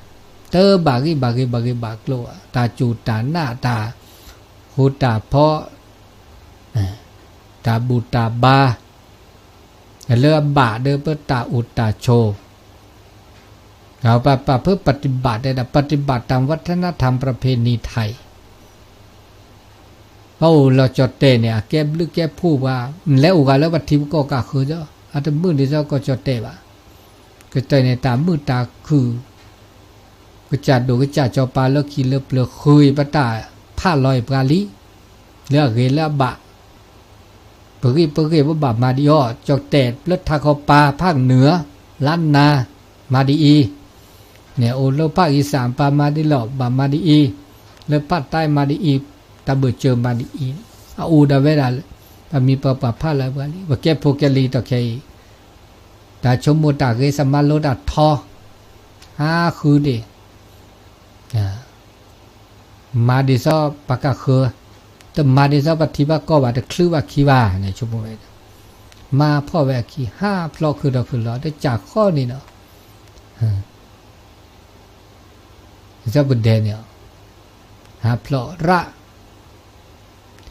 တဘၣ်ဂံၢ်ဘၣ်ဂ့ၤဘၣ်ဂ့ၤဘၣ်ကျိၤဘၣ်, တၢ်စူၢ်တၢ်နာ် တၢ်ဃူတၢ်ဖိး, တၢ်ဘူၣ်တၢ်ဘါ, လၢအဘၣ်ဒီးပတၢ်အိၣ်တၢ်ဆိး, ပပာ်ဖုး ปฏิบัติ တဲဒၣ် ปฏิบัติตามวัฒนธรรมประเพณีไทย ပအိၣ်လီၤကၠီၣ်တဲၣ်န့ၣ် အကဲဘျုးကဲဖှိၣ်ပှၤ, နလဲၤအိၣ်ဂၤလၢပှၤထံပကီၢ်ကးဃၢၤဒီး အတမုာ်ဒ်သိးကီၢ်ကၠီၣ်တဲၣ်ဘၣ်, ကၠီၣ်တဲၣ်န့ၣ် တၢ်မုာ်တၢ်ခုၣ်, ကစၢ်ဒိၣ်ကစၢ်စီၤပၤလၢခံလၢပျၢၤဃုပတၢ်ဖးလီၤအံၤပှၤလံ, လၢအဂ့ၤလၢအဘၣ် ပဂံၢ်ပဂ့ၢ်ပဘၣ်မၤဒ်အံၤ, ကၠီၣ်တဲၣ်လၢထးခီပၤ ဖးနုာ်ဧါ, လါနၤ, မၤဒ်အံၤ, န့ၣ်အိၣ်လၢဖးအံၤစၢ်ပၤမၤဒ်လီၤ ဘၣ်မၤဒ်အံၤ, လၢဖးတၢ်မၤဒ်အံၤ, တၢ်ဘၢၣ်စၢၤမၤဒ်အံၤ, အအိၣ်ဒၣ်ဝဲဒၣ်, ပမံၤပပှၤဖးလီၤပှၤလံ, ပကဲဖိကဲလံၤတီၢ်ခဲအံၤ, တၢ်ဆိကမိၣ်တၢ်ဂ့ၤ သမါလိတၢ်ထီ, ဟးဃုဒ့ၣ် မၤဒ်သိးပှၤကးဃၢၤ, တမၤဒ်သိးပှၤထံပှၤကီၢ်ဘၣ် တချုးဘၣ်ခံဘၣ်န့ၣ် ဆိကမိၣ်ဝဲ, မၤဖှီၣ်ဝဲအခံ ဟးဖျိးခုၣ်ထီၣ်ခုၣ်လီၤ တကးဃီန့ၣ်ဒီး, ဒ်သိးပဒဲန့ၣ်, ဟးဖျိးရၣ်,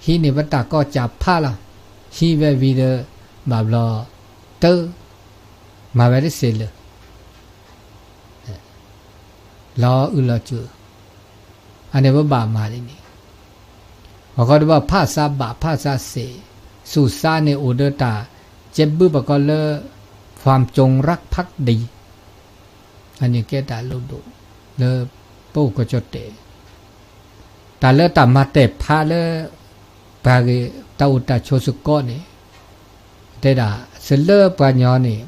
ဟံးန့ၢ်ပတၢ်ကီၢ်စၢ်ဖးလီၤ, ဟံးဝဲဝံၤဒီး, ဘၣ်ဘျီ, တၢ်, မၤဝဲတစ့လၢ လီၤအုၣ်လီၤစၢၤ, အန့ၣ်ပဘၣ်မၤဒ်န့ၣ်, ပှၤဃီတဘၣ်ဖးသးဘၣ်ဖးသးစ့, သူၣ်စါန့ၣ်အိၣ်ဒီးတၢ်, ကဲဘုပှၤကီၢ်လၢ, ความจงรักภักดี, အန့ၣ်ကဲတၢ်လၢဒိၣ်, လၢပအိၣ်ကီၢ်ကၠီၣ်တဲၣ်, တၢ်လၢတၢ်မၤတဲာ်ဖးလၢ, ပှၤဂ့ၤ, တၢ်အိၣ်တၢ်ဆိးစ့ၢ်ကီးန့ၣ်, တဲဒၣ်, စ့လၢပှၤကညီန့ၣ်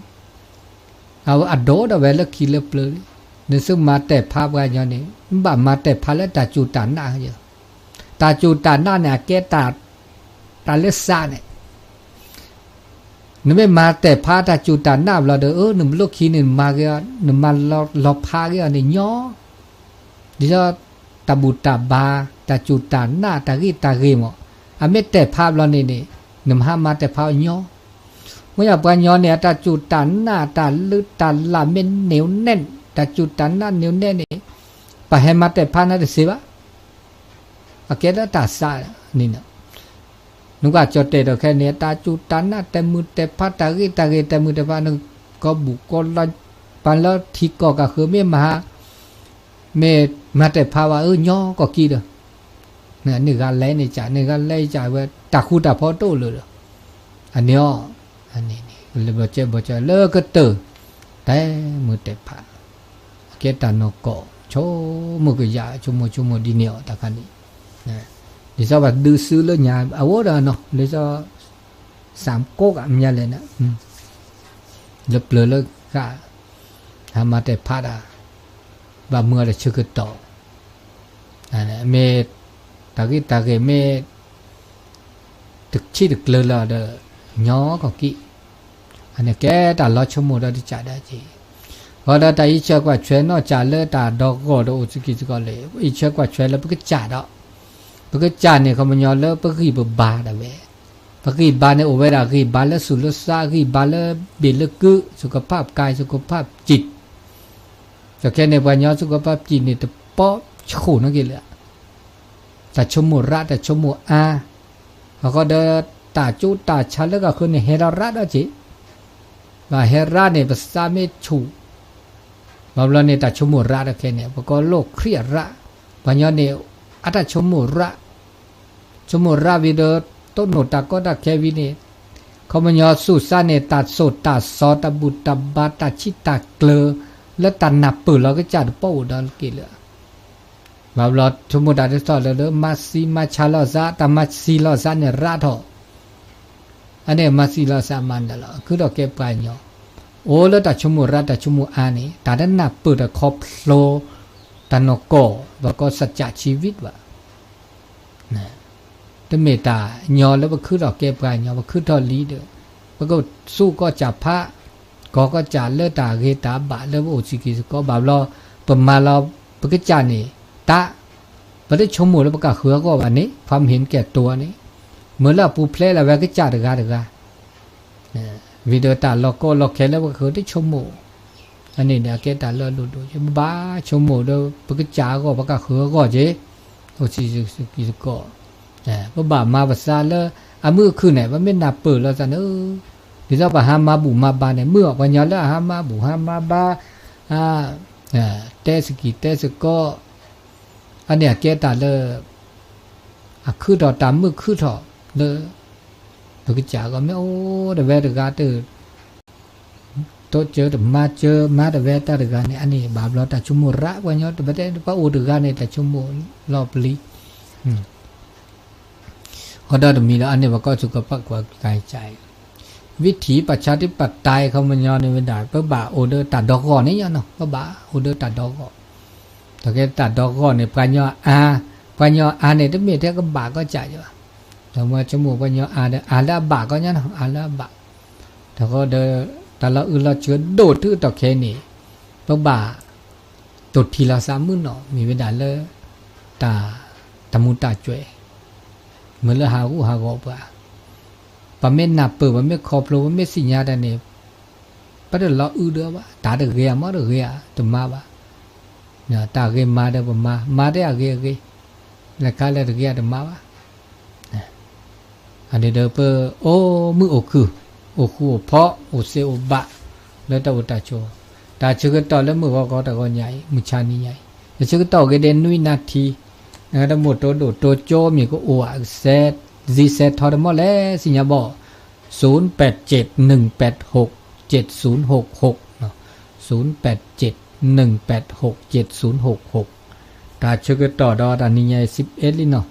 အဒိၣ်ဒၣ်ဝဲလၢခံလၢပျၢၤလံ, နသုမၤတဲာ်ဖးပှၤကညီန့ၣ် ဘၣ်မၤတဲာ်ဖးလၢတၢ်စူၢ်တၢ်နာ်, တၢ်စူၢ်တၢ်နာ်န့ၣ် အကဲတၢ်, တၢ်လၢစးန့ၣ်, နမ့ၢ်မၤတဲာ်ဖးတၢ်စူၢ်တၢ်နာ်ဘျီဒီး အၢ နမ့ၢ်လိၣ်ခံန့ၣ် နမၤဂ့ၤအီၤ နမၤလီၤဖးဂ့ၤအီၤန့ၣ်ညီ, ဒ်သိး, တၢ်ဘူၣ်တၢ်ဘါ, တၢ်စူၢ်တၢ်နာ် တၢ်ဂံၢ်တၢ်ဂ့ၤမး, အမ့ၢ်တဲာ်ဖးဘျီန့ၣ်န့ၣ် နမ့ၢ်ဟးမၤတဲာ်ဖးအီၤညီ, မ့ၢ်ယပှၤညီန့ၣ် အတၢ်စူၢ်တၢ်နာ်တၢ်လုၢ်တၢ်လၢ်မ့ၢ်နံၤန့ၣ်, တၢ်စူၢ်တၢ်နာ်နံၤန့ၣ်န့ၣ်, ပဟဲမၤတဲာ်ဖးနၤတသ့ဘၣ်. အကဲလၢတၢ်စးန့ၣ်, နကွၢ်ကၠီၣ်တဲာ်ဒီးခဲန့ၣ် တၢ်စူၢ်တၢ်နာ်တဲာ်မုာ်တဲာ်ဖး တၢ်ဂ့ၢ်တၢ်ဂ့ၤတဲာ်မုာ်တဲာ်ဖး နကီၢ်ဘူၣ်ကီၢ်လီၤ ပှၤလၢထံကီၢ်ကဃၢၤ မ့ၢ်မၤ မ့ၢ်မၤတဲာ်ဖးဘၣ်အၢညီကီၢ်ကံဒီး, န့ၢ်ဂၤလဲၤန့ၣ်ကး န့ၢ်ဂၤလဲၤကးဝဲ တၢ်ဃူတၢ်ဖိးတအိၣ်လၢၤဒီး, အန့ၣ်အီၤ, လၢဘျီကဲဘျီကဲလၢကတၢၢ် တဲမုာ်တဲာ်ဖး, အကဲတၢ်နီၢ်ကီၢ် ဆိကမိၣ်ကယၤ ဆိကမိၣ်ဆိကမိၣ်ဒ်န့ၣ်အီၤတခါန့ၣ်, ဒ်သိးပှၤဒုးစုလၢညါ အဝဲဒီးနီၤ လၢ စၢ်ကိးဂၤမ့ၢ်လဲၣ်န့ၣ်, လၢပျၢၤလၢဃာ်, ဟးမၤတဲာ်ဖးတၢ်, ဘၣ်မုာ်အီၤတဆၢကတီၢ်, မ့ၢ်တၢ်ဂ့ၢ်တၢ်ဂ့ၤမ့ၢ် တဆံးတကျၢၤလၢၤဒီး ညီကီၢ်ကံ, အန့ၣ်ကဲတၢ်လီၤဆိကမိၣ်ဒီးတကးဒၣ်က့ၤ, ဃီဒီးတၢ်အံးဆၢကွၢ်ဆၢနီၢ်ကးလၢတၢ်ဒီဂီၢ်ဒီးအိၣ်စကံစကီးလၢ အံးဆၢကွၢ်ဆၢလၢပကစၢ်ဒီး ပကစၢ်န့ၣ် ခီပညီလၢပဂံၢ်ပဘါဒၣ်ဝဲ, ပဂံၢ်ဘါန့ၣ်အိၣ်ဝဲဒၣ် ဂံၢ်ဘါလၢသူၣ်လၢသး ဂံၢ်ဘါလၢဘ့ၣ်လၢကုး สุขภาพกาย สุขภาพจิต, ဒီးခဲန့ၣ် ပှၤညီ สุขภาพจิต န့ၣ် တပီၢ်ဆှိၣ်နီၣ်က့ၤလၢ တၢ်ဆိကမိၣ်ရၣ် တၢ်ဆိကမိၣ်အါ, အဃိဒီး တၢ်ကၠိတၢ်ဆါလၢကဃၢၤန့ၣ် ဟဲဒီးရၣ်ဒီးက့ၤ, ဘၣ်ဟဲရၣ်န့ၣ် ပသးမ့ၢ်ဆူၣ် ဘၣ်ဘျီန့ၣ် တၢ်ဆိကမိၣ်ရၣ်ဒီးခဲန့ၣ် ပကိးလိၣ်ခရံာ်အရၣ်, ပှၤညီန့ၣ် အတၢ်ဆိကမိၣ်ရၣ်, ဆိကမိၣ်ရၣ်ဝံၤဒီး တိၢ်နီၣ်တၢ်ကီတၢ်ခဲဝံၤန့ၣ်, ခီပညီသူၣ်စၢ်န့ၣ် တၢ်သိၣ်တၢ်သီ တၢ်ဘူၣ်တၢ်ဘါ တၢ်ဆံၣ်တၢ်ကျၢၤ လၢတၢ်နၢ်ပၢၢ်လီၤကစၢ်တပီၢ်အိၣ်ဒီးက့ၤလၢ ဘၣ်ဘျီ ဆိကမိၣ်တၢ်ဒ်သိးလၢ လၢမၤသံမၤဆါလိာ်သး တၢ်မၤသံလိာ်သးန့ၣ်ရၣ်ထီၣ်, အန့ၣ်မၤသံလိာ်သးမၤနၢၤလီၤ အခုဒီးကဲပှၤကညီ, အိၣ်လၢတၢ်ဆိကမိၣ်ရၣ် တၢ်ဆိကမိၣ်အါန့ၣ် တၢ်တနၢ်ပၢၢ်တၢ်ခီဖျိ တၢ်နီၢ်ကီၢ် ပကိး สัจจะชีวิต ဘၣ် တမ့ၢ်တၢ်ညီလၢပခုထီၣ်ကဲပှၤကညီ ပခုထီၣ်လံဒီး ပကသူၣ်ကီၢ်စၢ်ဖး ကီၢ်ကီၢ်စၢ်လၢတၢ်ဂ့ၤတၢ်ဘၣ်လၢပအိၣ်စ့ၢ်ကီးစ့ၢ်ကီး ဘၣ်ဘျီ ပမၤလီၤ ပကစၢ်န့ၣ် တၢ် ပတဆိကမိၣ်လၢပကဃုအဂီၢ်ဘၣ်န့ၣ် ความเห็นแก่ตัว န့ၣ် မ့ၢ်လၢအပူၤဖျဲးလၢဝဲကစၢ်တဂၤတဂၤ ဝံၤဒီးတၢ်လီၤကီလီၤခဲလၢပဃုတဆိကမိၣ်, အန့ၣ်န့ၣ် အကဲတၢ်လၢအလိၣ်ဒိၣ်က့ၤ ပဘၣ်ဆိကမိၣ်ဒီး ပကစၢ်အဂီၢ် ပကဃုအဂီၢ်က့ၤ, အိၣ်စ့ၢ်ကီးစ့ၢ်ကီး, ပဘၣ်မၤပသးလၢ အမုာ်အခုၣ်န့ၣ် ပမ့ၢ်နၢ်ပၢၢ်လိာ်သးန့ၣ်, ဒ်သိးပှၤဟါမၢ်ဘူၣ်မၤဘါန့ၣ် မုာ်အီၤ ပှၤညီလၢအဟါမၢ်ဘူၣ်ဟါမၢ်ဘါ တဲသကံၢ်တဲသကိး, အန့ၣ်အကဲတၢ်လၢ အခုၣ်ထီၣ်တၢ်မုာ်ခုၣ်ထီၣ်လၢ ပကစၢ်အဂီၢ် မ့ၢ်အိၣ်တဝဲတဂၤတ တိစၢၤတမၤစၢၤ မၤတဝဲတၢ်တဂၤန့ၣ် အန့ၣ်ဘၣ်ဘျီတၢ်ဆိကမိၣ်ရၣ် ပှၤညီတဝဲတဲ ပအိၣ်တဂၤန့ၣ် တၢ်ဆိကမိၣ်လီၤပျံၤ ဃီဒီးတမံၤဒီး အန့ၣ်ပကိး สุขภาพกายใจ วิถีประชาธิปไตย ခီပညီန့ၣ်ဝဲဒၣ် ပဘၣ်အိၣ်ဒီးတၢ်ဒီဂီၢ်န့ၣ်ညါနီၤ ပဘၣ်အိၣ်ဒီးတၢ်ဒီဂီၢ်, ဒီးကဲတၢ်ဒီဂီၢ်န့ၣ် ပှၤညီအါ, ပှၤညီအါန့ၣ် တမ့ၢ်ထဲကဘၣ်ကီၢ်စၢ်ဘၣ်, ဒီးမ့ၢ်ဆိကမိၣ်ပှၤညီအါဒီး အါလၢအဘၣ်ကီၢ်ညါနီၤ အါလၢအဘၣ်, ဒီးဃီဒီး တၢ်လီၤအုးလီၤစၢၤဒိၣ်တုၤထီၣ်ခဲအံၤန့ၣ် ပဘၣ် တိၢ်ထံၣ်လိာ်သးမုၢ်နီၢ် မ့ၢ်ဝဲဒၣ်လၢ တၢ် တၢ်မူၤတၢ်ကွဲး မ့ၢ်လၢဟးဂူာ်ဟးဂီၤပှၤ, ပမ့ၢ်နၢ်ပၢၢ် ပမ့ၢ်ခီဖျိ ပမ့ၢ်သ့ၣ်ညါတၢ်န့ၣ် ပတလီၤအုးဒီးဘၣ်, တၢ်တဂ့ၤအမ့ၢ်တဂ့ၤဧါ တမၤဘၣ်, တၢ်ဂ့ၤမၤဒီးပမၤ, မၤဒ်အဂ့ၤအဂ့ၤ, လဲၤခါလၢတဂ့ၤအတမၤဘၣ်. အန့ၣ်ဒီးပအိၣ်မုာ်အိၣ်ခုၣ်, အိၣ်ဃူအိၣ်ဖိး, အိၣ်သ့အိၣ်ဘၣ်, လၢတၢ်အိၣ်တၢ်ဆိး, တၢ်ဆၢကတီၢ်လၢမုၢ်ဂီၤဂီၤတဂီၤညါအံၤ, မုၢ်ဆါနံၤညါအံၤ, တၢ်ဆၢကတီၢ်ဂ့ၤဒဲးနွံနၣ်ထံ, နကတမိၣ်တိဒိၣ်တိကၠိမ့ၢ်ကအိၣ်ဧါ, စဲး, စံးစဲးထီတမီၢ်လဲၣ် သ့ၣ်ညါဘၣ်, ศูนย์แปดเจ็ดหนึ่งแปดหกเจ็ดศูนย์หกหก, ศูนย์แปดเจ็ดหนึ่งแปดหกเจ็ดศูนย์หกหก, တၢ်ဆၢကတီၢ်ဒီးတၢ်နံၤညါအံၤ สิบเอ็ดလံနီၤ,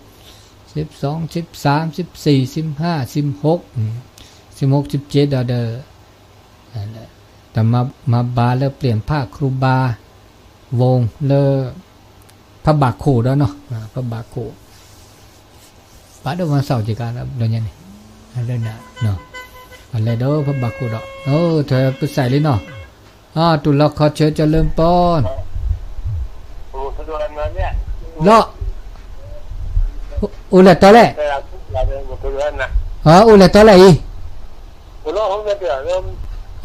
สิบสอง สิบสาม สิบสี่ สิบห้า สิบหก, สิบหก สิบเจ็ดဒီးဒီး တၢ်မၤဘါလၢ เปลี่ยนผ้าครูบา ဝုန်း လၢ ဖးဘးခိၣ်ဒီးနီၤ, ဖးဘးခိၣ်, ဘၣ်ဒီးမၤသီၣ်က့ၤကါဒီးညါန့ၣ်, လၢဒၣ်, ပလဲၤဒီးဖးဘးခိၣ်ဒီး, ထွဲပစဲးလံနီၤ, တူၢ်လီၤခီဆၢကၠီလၢပီၢ်, လီၤ, အိၣ်လၢတီၤလဲၣ်, အိၣ်လဲၤတီလဲၣ်အံၤ,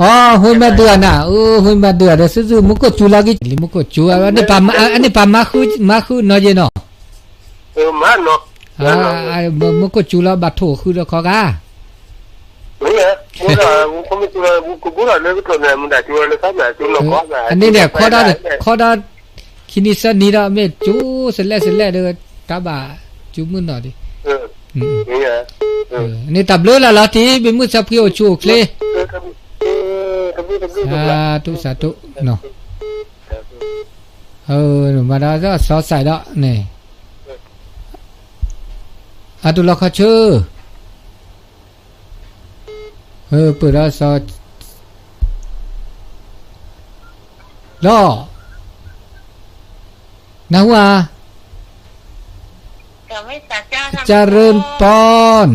အိ ဟူမဲာ်ဒုးနၤ, အိ ဟူမဲာ်ဒုးဒီး စုစု မူခိၣ်စူၤလီၤက့ၤလံ မူခိၣ်စူၤ, အန့ၣ်ပာ်မါဃုနီၤယဲနီၤ, မူခိၣ်စူၤလီၤ ဘၣ်ထိၣ်ဃုဒီးခီဂၤ အန့ၣ်န့ၣ် ခီဒီး ခီဒီး ခံနံၤသၢနံၤဒီး မ့ၢ်စူၤစလဲၣ်စလဲၣ်ဒီး တၢ်ဘၣ်စူၤမုၢ်နီၢ်ဒံး, န့ၣ်တၢ်ဘျုးလၢ်လီၤတံၢ် မ့ၢ်မုၢ်ဆါဖှံအိၣ်ဆူၣ်အိၣ်ချ့, စၤတူၢ်စၤတူၢ်နီၤ, မၤဒီးစီၤစဲးဒီးန့ၣ်, အတူၢ်လီၤခီဆၢ ပၢၢ်ဒီးစီၤ လီၤ, နၢ်ဟူဧါ, จาเริญปอน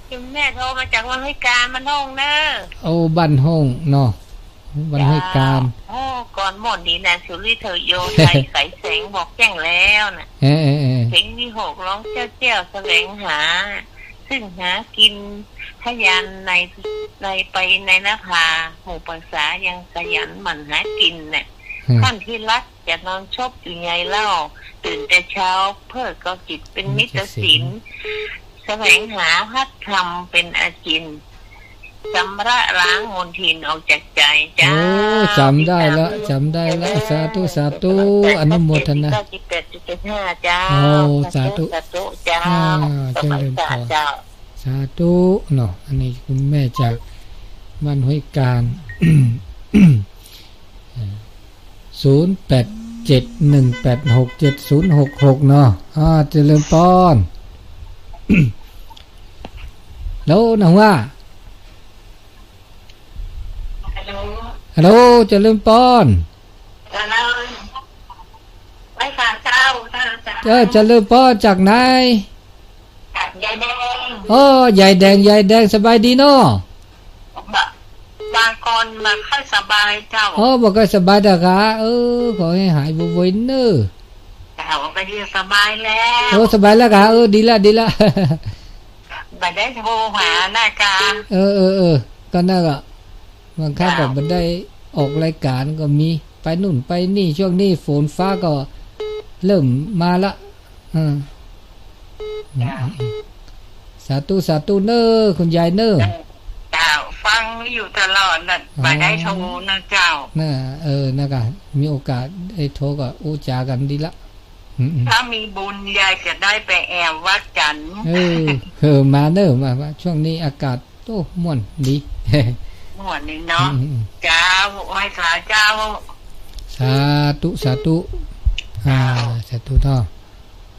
คุณแม่โทรมาจากบ้านห้วยกาญ บ้านห้องเนอะ အိၣ်ဘၣ်ဟိၣ်နီၤ, ဘၣ်ဟိၣ်ကၢ် โอ้ ก่อนหมดนี้นะสุริเธอโยไทยไขแสงบอกแจ้งแล้วนะ เสียงวิหกร้องเจ้าเจ้าแสวงหา ซึ่งหากินทะยานใน ในไปในนภา หมู่ปรักษายังขยันหมั่นหากินน่ะ ท่านที่รักจะนอนซบอยู่ไงเล่า ตื่นแต่เช้าเพื่อก่อกิจเป็นนิจสิน แสวงหาพัดธรรมเป็นอาจิน ชำระล้างมลทินออกจากใจ เจ้า จำได้ละ จำได้ละ สาธุ สาธุ อนุโมทนา เจ้า สาธุ สาธุ เจ้า เจริญพร สาธุเนาะ อันนี้คุณแม่จากบ้านห้วยกาญ ศูนย์แปดเจ็ดหนึ่งแปดหกเจ็ดศูนย์หกหกเนาะ อ่า เจริญพร ฮัลโหล นะว่า ฮัลโหล เจริญพร เออ เจริญพร จากไหน จากยายแดง อ๋อ ยายแดง ยายแดง สบายดีเนาะ บางคนไม่ค่อยสบายเจ้า อ๋อ ไม่ค่อยสบายเด้อกะ เออ ขอให้หายไวๆเนอะ เจ้า ก็ดีสบายแล้ว โอ้ สบายแล้วกะ เออ ดีละ ดีละ ไม่ได้โทรหานะกะ เออ เออ เออ ก็นั่นก็ บางครั้งก็ไม่ได้ออกรายการก็มี ไปนู่นไปนี่ ช่วงนี้ฝนฟ้าก็เริ่มมาละ อืม สาธุ สาธุเนอะ คุณยายเนอะ เจ้า ฟังอยู่ตลอดน่ะ อ๋อ ไม่ได้โทรนะเจ้า น่ะ เออ นะกะ มีโอกาสได้โทรก็อู้จากันดีละ อืม อืม ถ้ามีบุญยายจะได้ไปแอววัดจันทร์ เออ เออ มาเนอะ มา มา ช่วงนี้อากาศ โอ้ ม่วนดี ม่วนดีเนาะ อืม อืม เจ้า ไหว้พระเจ้า สาธุ สาธุ อ่า เจ้า สาธุเนาะ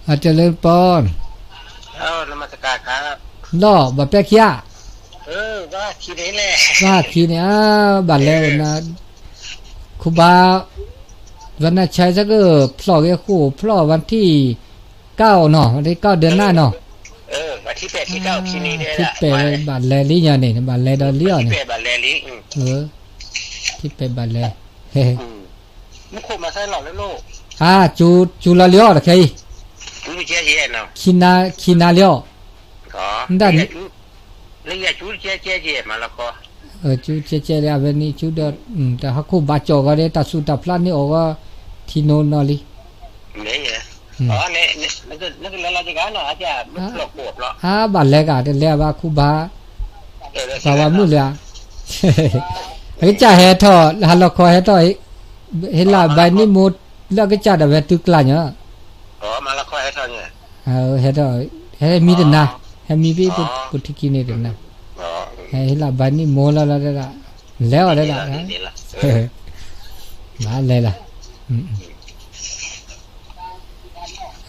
อ่า เจริญพร เออ นมัสการครับ เนาะ บาแป๊กเคีย เออ ว่าคิดเองแหละ ว่าคิดเนี่ย อ่า บาทแลนะ ครูบา วันนาชัยสักเออ พลอกไอ้คู่ พลอกวันที่เก้าเนาะ วันที่เก้าเดือนหน้าเนาะ เออ วันที่แปด ที่เก้า อ่า ที่นี่เนี่ยแหละ ที่แปด บาทแลลิเนี่ยนี่ บาทแลดอลลี่เนี่ย วันที่แปด บาทแลลิ อืม เออ ที่แปด บาทแล อืม မူခိၣ်မၤဆါလီၤလၢလိၣ် อ่า จู จูลอเลียวเหรอเคย จูเจ๊เจ๊เนาะ ขีนา ขีนาเลียว อ๋อ นั่น လၢယၤကၠူကဲကဲကဲမၤလီၤခီ เออ ကၠူကဲကဲလၢအဝဲန့ၣ် ကၠူဒီး တၢ်ဟီၣ်ခိၣ်ဘၣ်ကၠီၣ်ဂီၤဒီး တၢ်စူၢ်တၢ်ဖျါန့ၣ်အီၤဂီၤ ထံနိနီၤလံ မ့ၢ် အန့ၣ် နကလဲၤလီၤကဂၤနီၤ အကမ့ၢ်ဖျိးကိးဖျိး အါ ဘၣ်လဲၤဂၤ တလဲၤဘၣ်ခူဘၣ် ဘၣ်ဝဲမုၢ်လၢ အကစၢ်ဟဲထီၣ် ဟးလီၤခီဟဲထီၣ် ဟ့ၣ်လၢဘၣ်နံၣ်မိၢ် လၢအကစၢ်ဒၣ်ဝဲတုၤကျါညါ မၤလီၤခီဟဲထီၣ် ဟဲထီၣ် ဟဲမံတနၤ ဟဲမံဖဲပထံခံန့ၣ်တနၤ ဟဲဟ့ၣ်လၢဘၣ်နံၣ်မိၢ်လီၤလီၤဒၣ် လဲၤအီၤဒၣ် ဘၣ်လဲၤလီၤ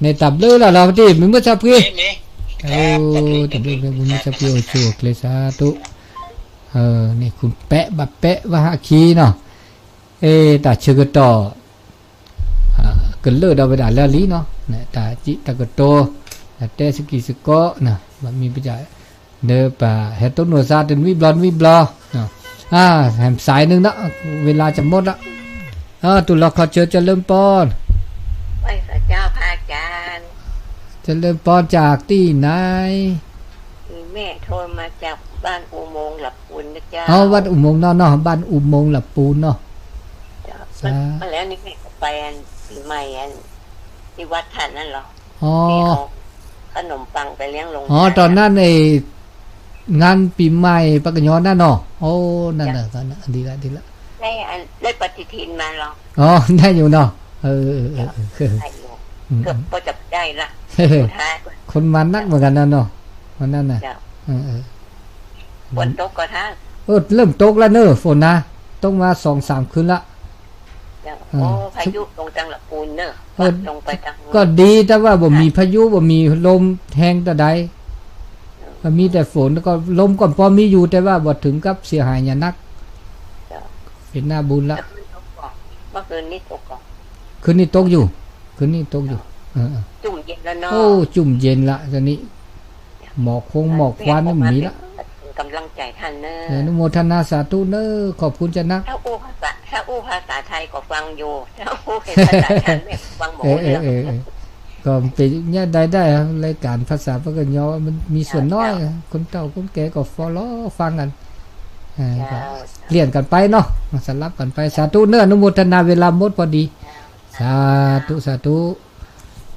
န့ၣ်တၢ်ဘျုးလီၤလီၤပတံၢ် မုၢ်မုၢ်ဆါဖှံ တၢ်ဘျုးမုၢ်မုၢ်ဆါဖှံအိၣ်ဆူၣ်အိၣ်ချ့စၢ်တူၣ် န့ၣ် ခုပဲးဘၣ်ပဲးဘၣ်ဟးခံနီၤ အ့ တၢ်ဆၢကတီၢ် ကလၢာ်ဒီးဝဲဒၣ်လၢလံနီၤ တၢ်စံးတၢ်ကတိၤ တၢ်တဲစကံးစကီး ဘၣ်မံၤပယၣ် ဒီးပဟဲတိၢ်နီၣ်သးတနွံဘျီတနွံဘျီ ဟဲစးနုာ်နီၤ ဝ့လါကမီဒီး တူၢ်လီၤခီဆၢ เจริญพร เจริญพรจากที่ไหน แม่โทรมาจากบ้านอุโมงค์หลับปูนนะเจ้า อ๋อ บ้านอุโมงค์เนาะเนาะ บ้านอุโมงค์หลับปูนเนาะ จ้ะ สา มัน มันแล้วนี่แม่ก็ไปอันปีใหม่อัน ที่วัดท่านนั่นเหรอ อ๋อ ที่เอาขนมปังไปเลี้ยงโรงทาน อ๋อ ตอนนั้นไอ้ งานปีใหม่ปะกะยอนั่นเนาะ โอ้ นั่นน่ะ จ้ะ ตอนนั้น ดีละ ดีละ ได้อัน ได้ปฏิทินมาเหรอ อ๋อ ได้อยู่เนาะ เออ เออ เออ เออ ได้อยู่ อืม เกือบก็จะได้ละ สุดท้าย คนมานักเหมือนกันนะเนาะ วันนั้นน่ะ จ้ะ เออ เออ ฝนตกก็ท่า เออ เริ่มตกแล้วเนอะ ฝนนะ ตกมาสองสามคืนละ จ้ะ เออ โอ้ พายุลงจังหละปูนเนอะ เออ ลงไปทาง ก็ดี แต่ว่าบ่มีพายุ บ่มีลมแฮงแต่ใด เออ ก็มีแต่ฝน แล้วก็ลมก็พอมีอยู่ แต่ว่าบ่ถึงกับเสียหายอย่างนัก จ้ะ เป็นหน้าบุญละ เมื่อคืนตกก่อน เมื่อคืนนี้ตกก่อน คืนนี้ตกอยู่ คืนนี้ตกอยู่ เออ เออ จุ่มเย็นแล้วเนาะ โอ้ จุ่มเย็นละ ตอนนี้ หมอกคงหมอกควันนี่มีละ เป็นกำลังใจท่านเนอะ อนุโมทนาสาธุเนอะ ขอบคุณจ้ะนัก ถ้าอู้ภาษา ถ้าอู้ภาษาไทยก็ฟังอยู่ ถ้าอู้เป็นภาษาท่านไม่ฟังหมด เออ เออ เออ เออ ก็เป็นเนี่ยได้ ได้ครับ รายการภาษาปะกะยอ มันมีส่วนน้อย เจ้า คนเฒ่าคนแก่ก็ฟอลอฟังกัน เออ เจ้า ก็เปลี่ยนกันไปเนาะ สลับกันไป สาธุเนอะ อนุโมทนา เวลาหมดพอดี เจ้า สาธุ สาธุ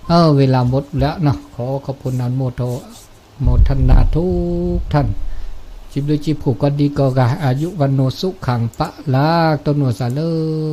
เออ เวลาหมดแล้วเนาะ ขอขอบคุณอนุโมท โมทนาทุกท่าน ជីវិតជីវភាពក៏ดีក៏ អាយុវណ្ណៈសុខៈពលៈ ต้นหัวสาเลิก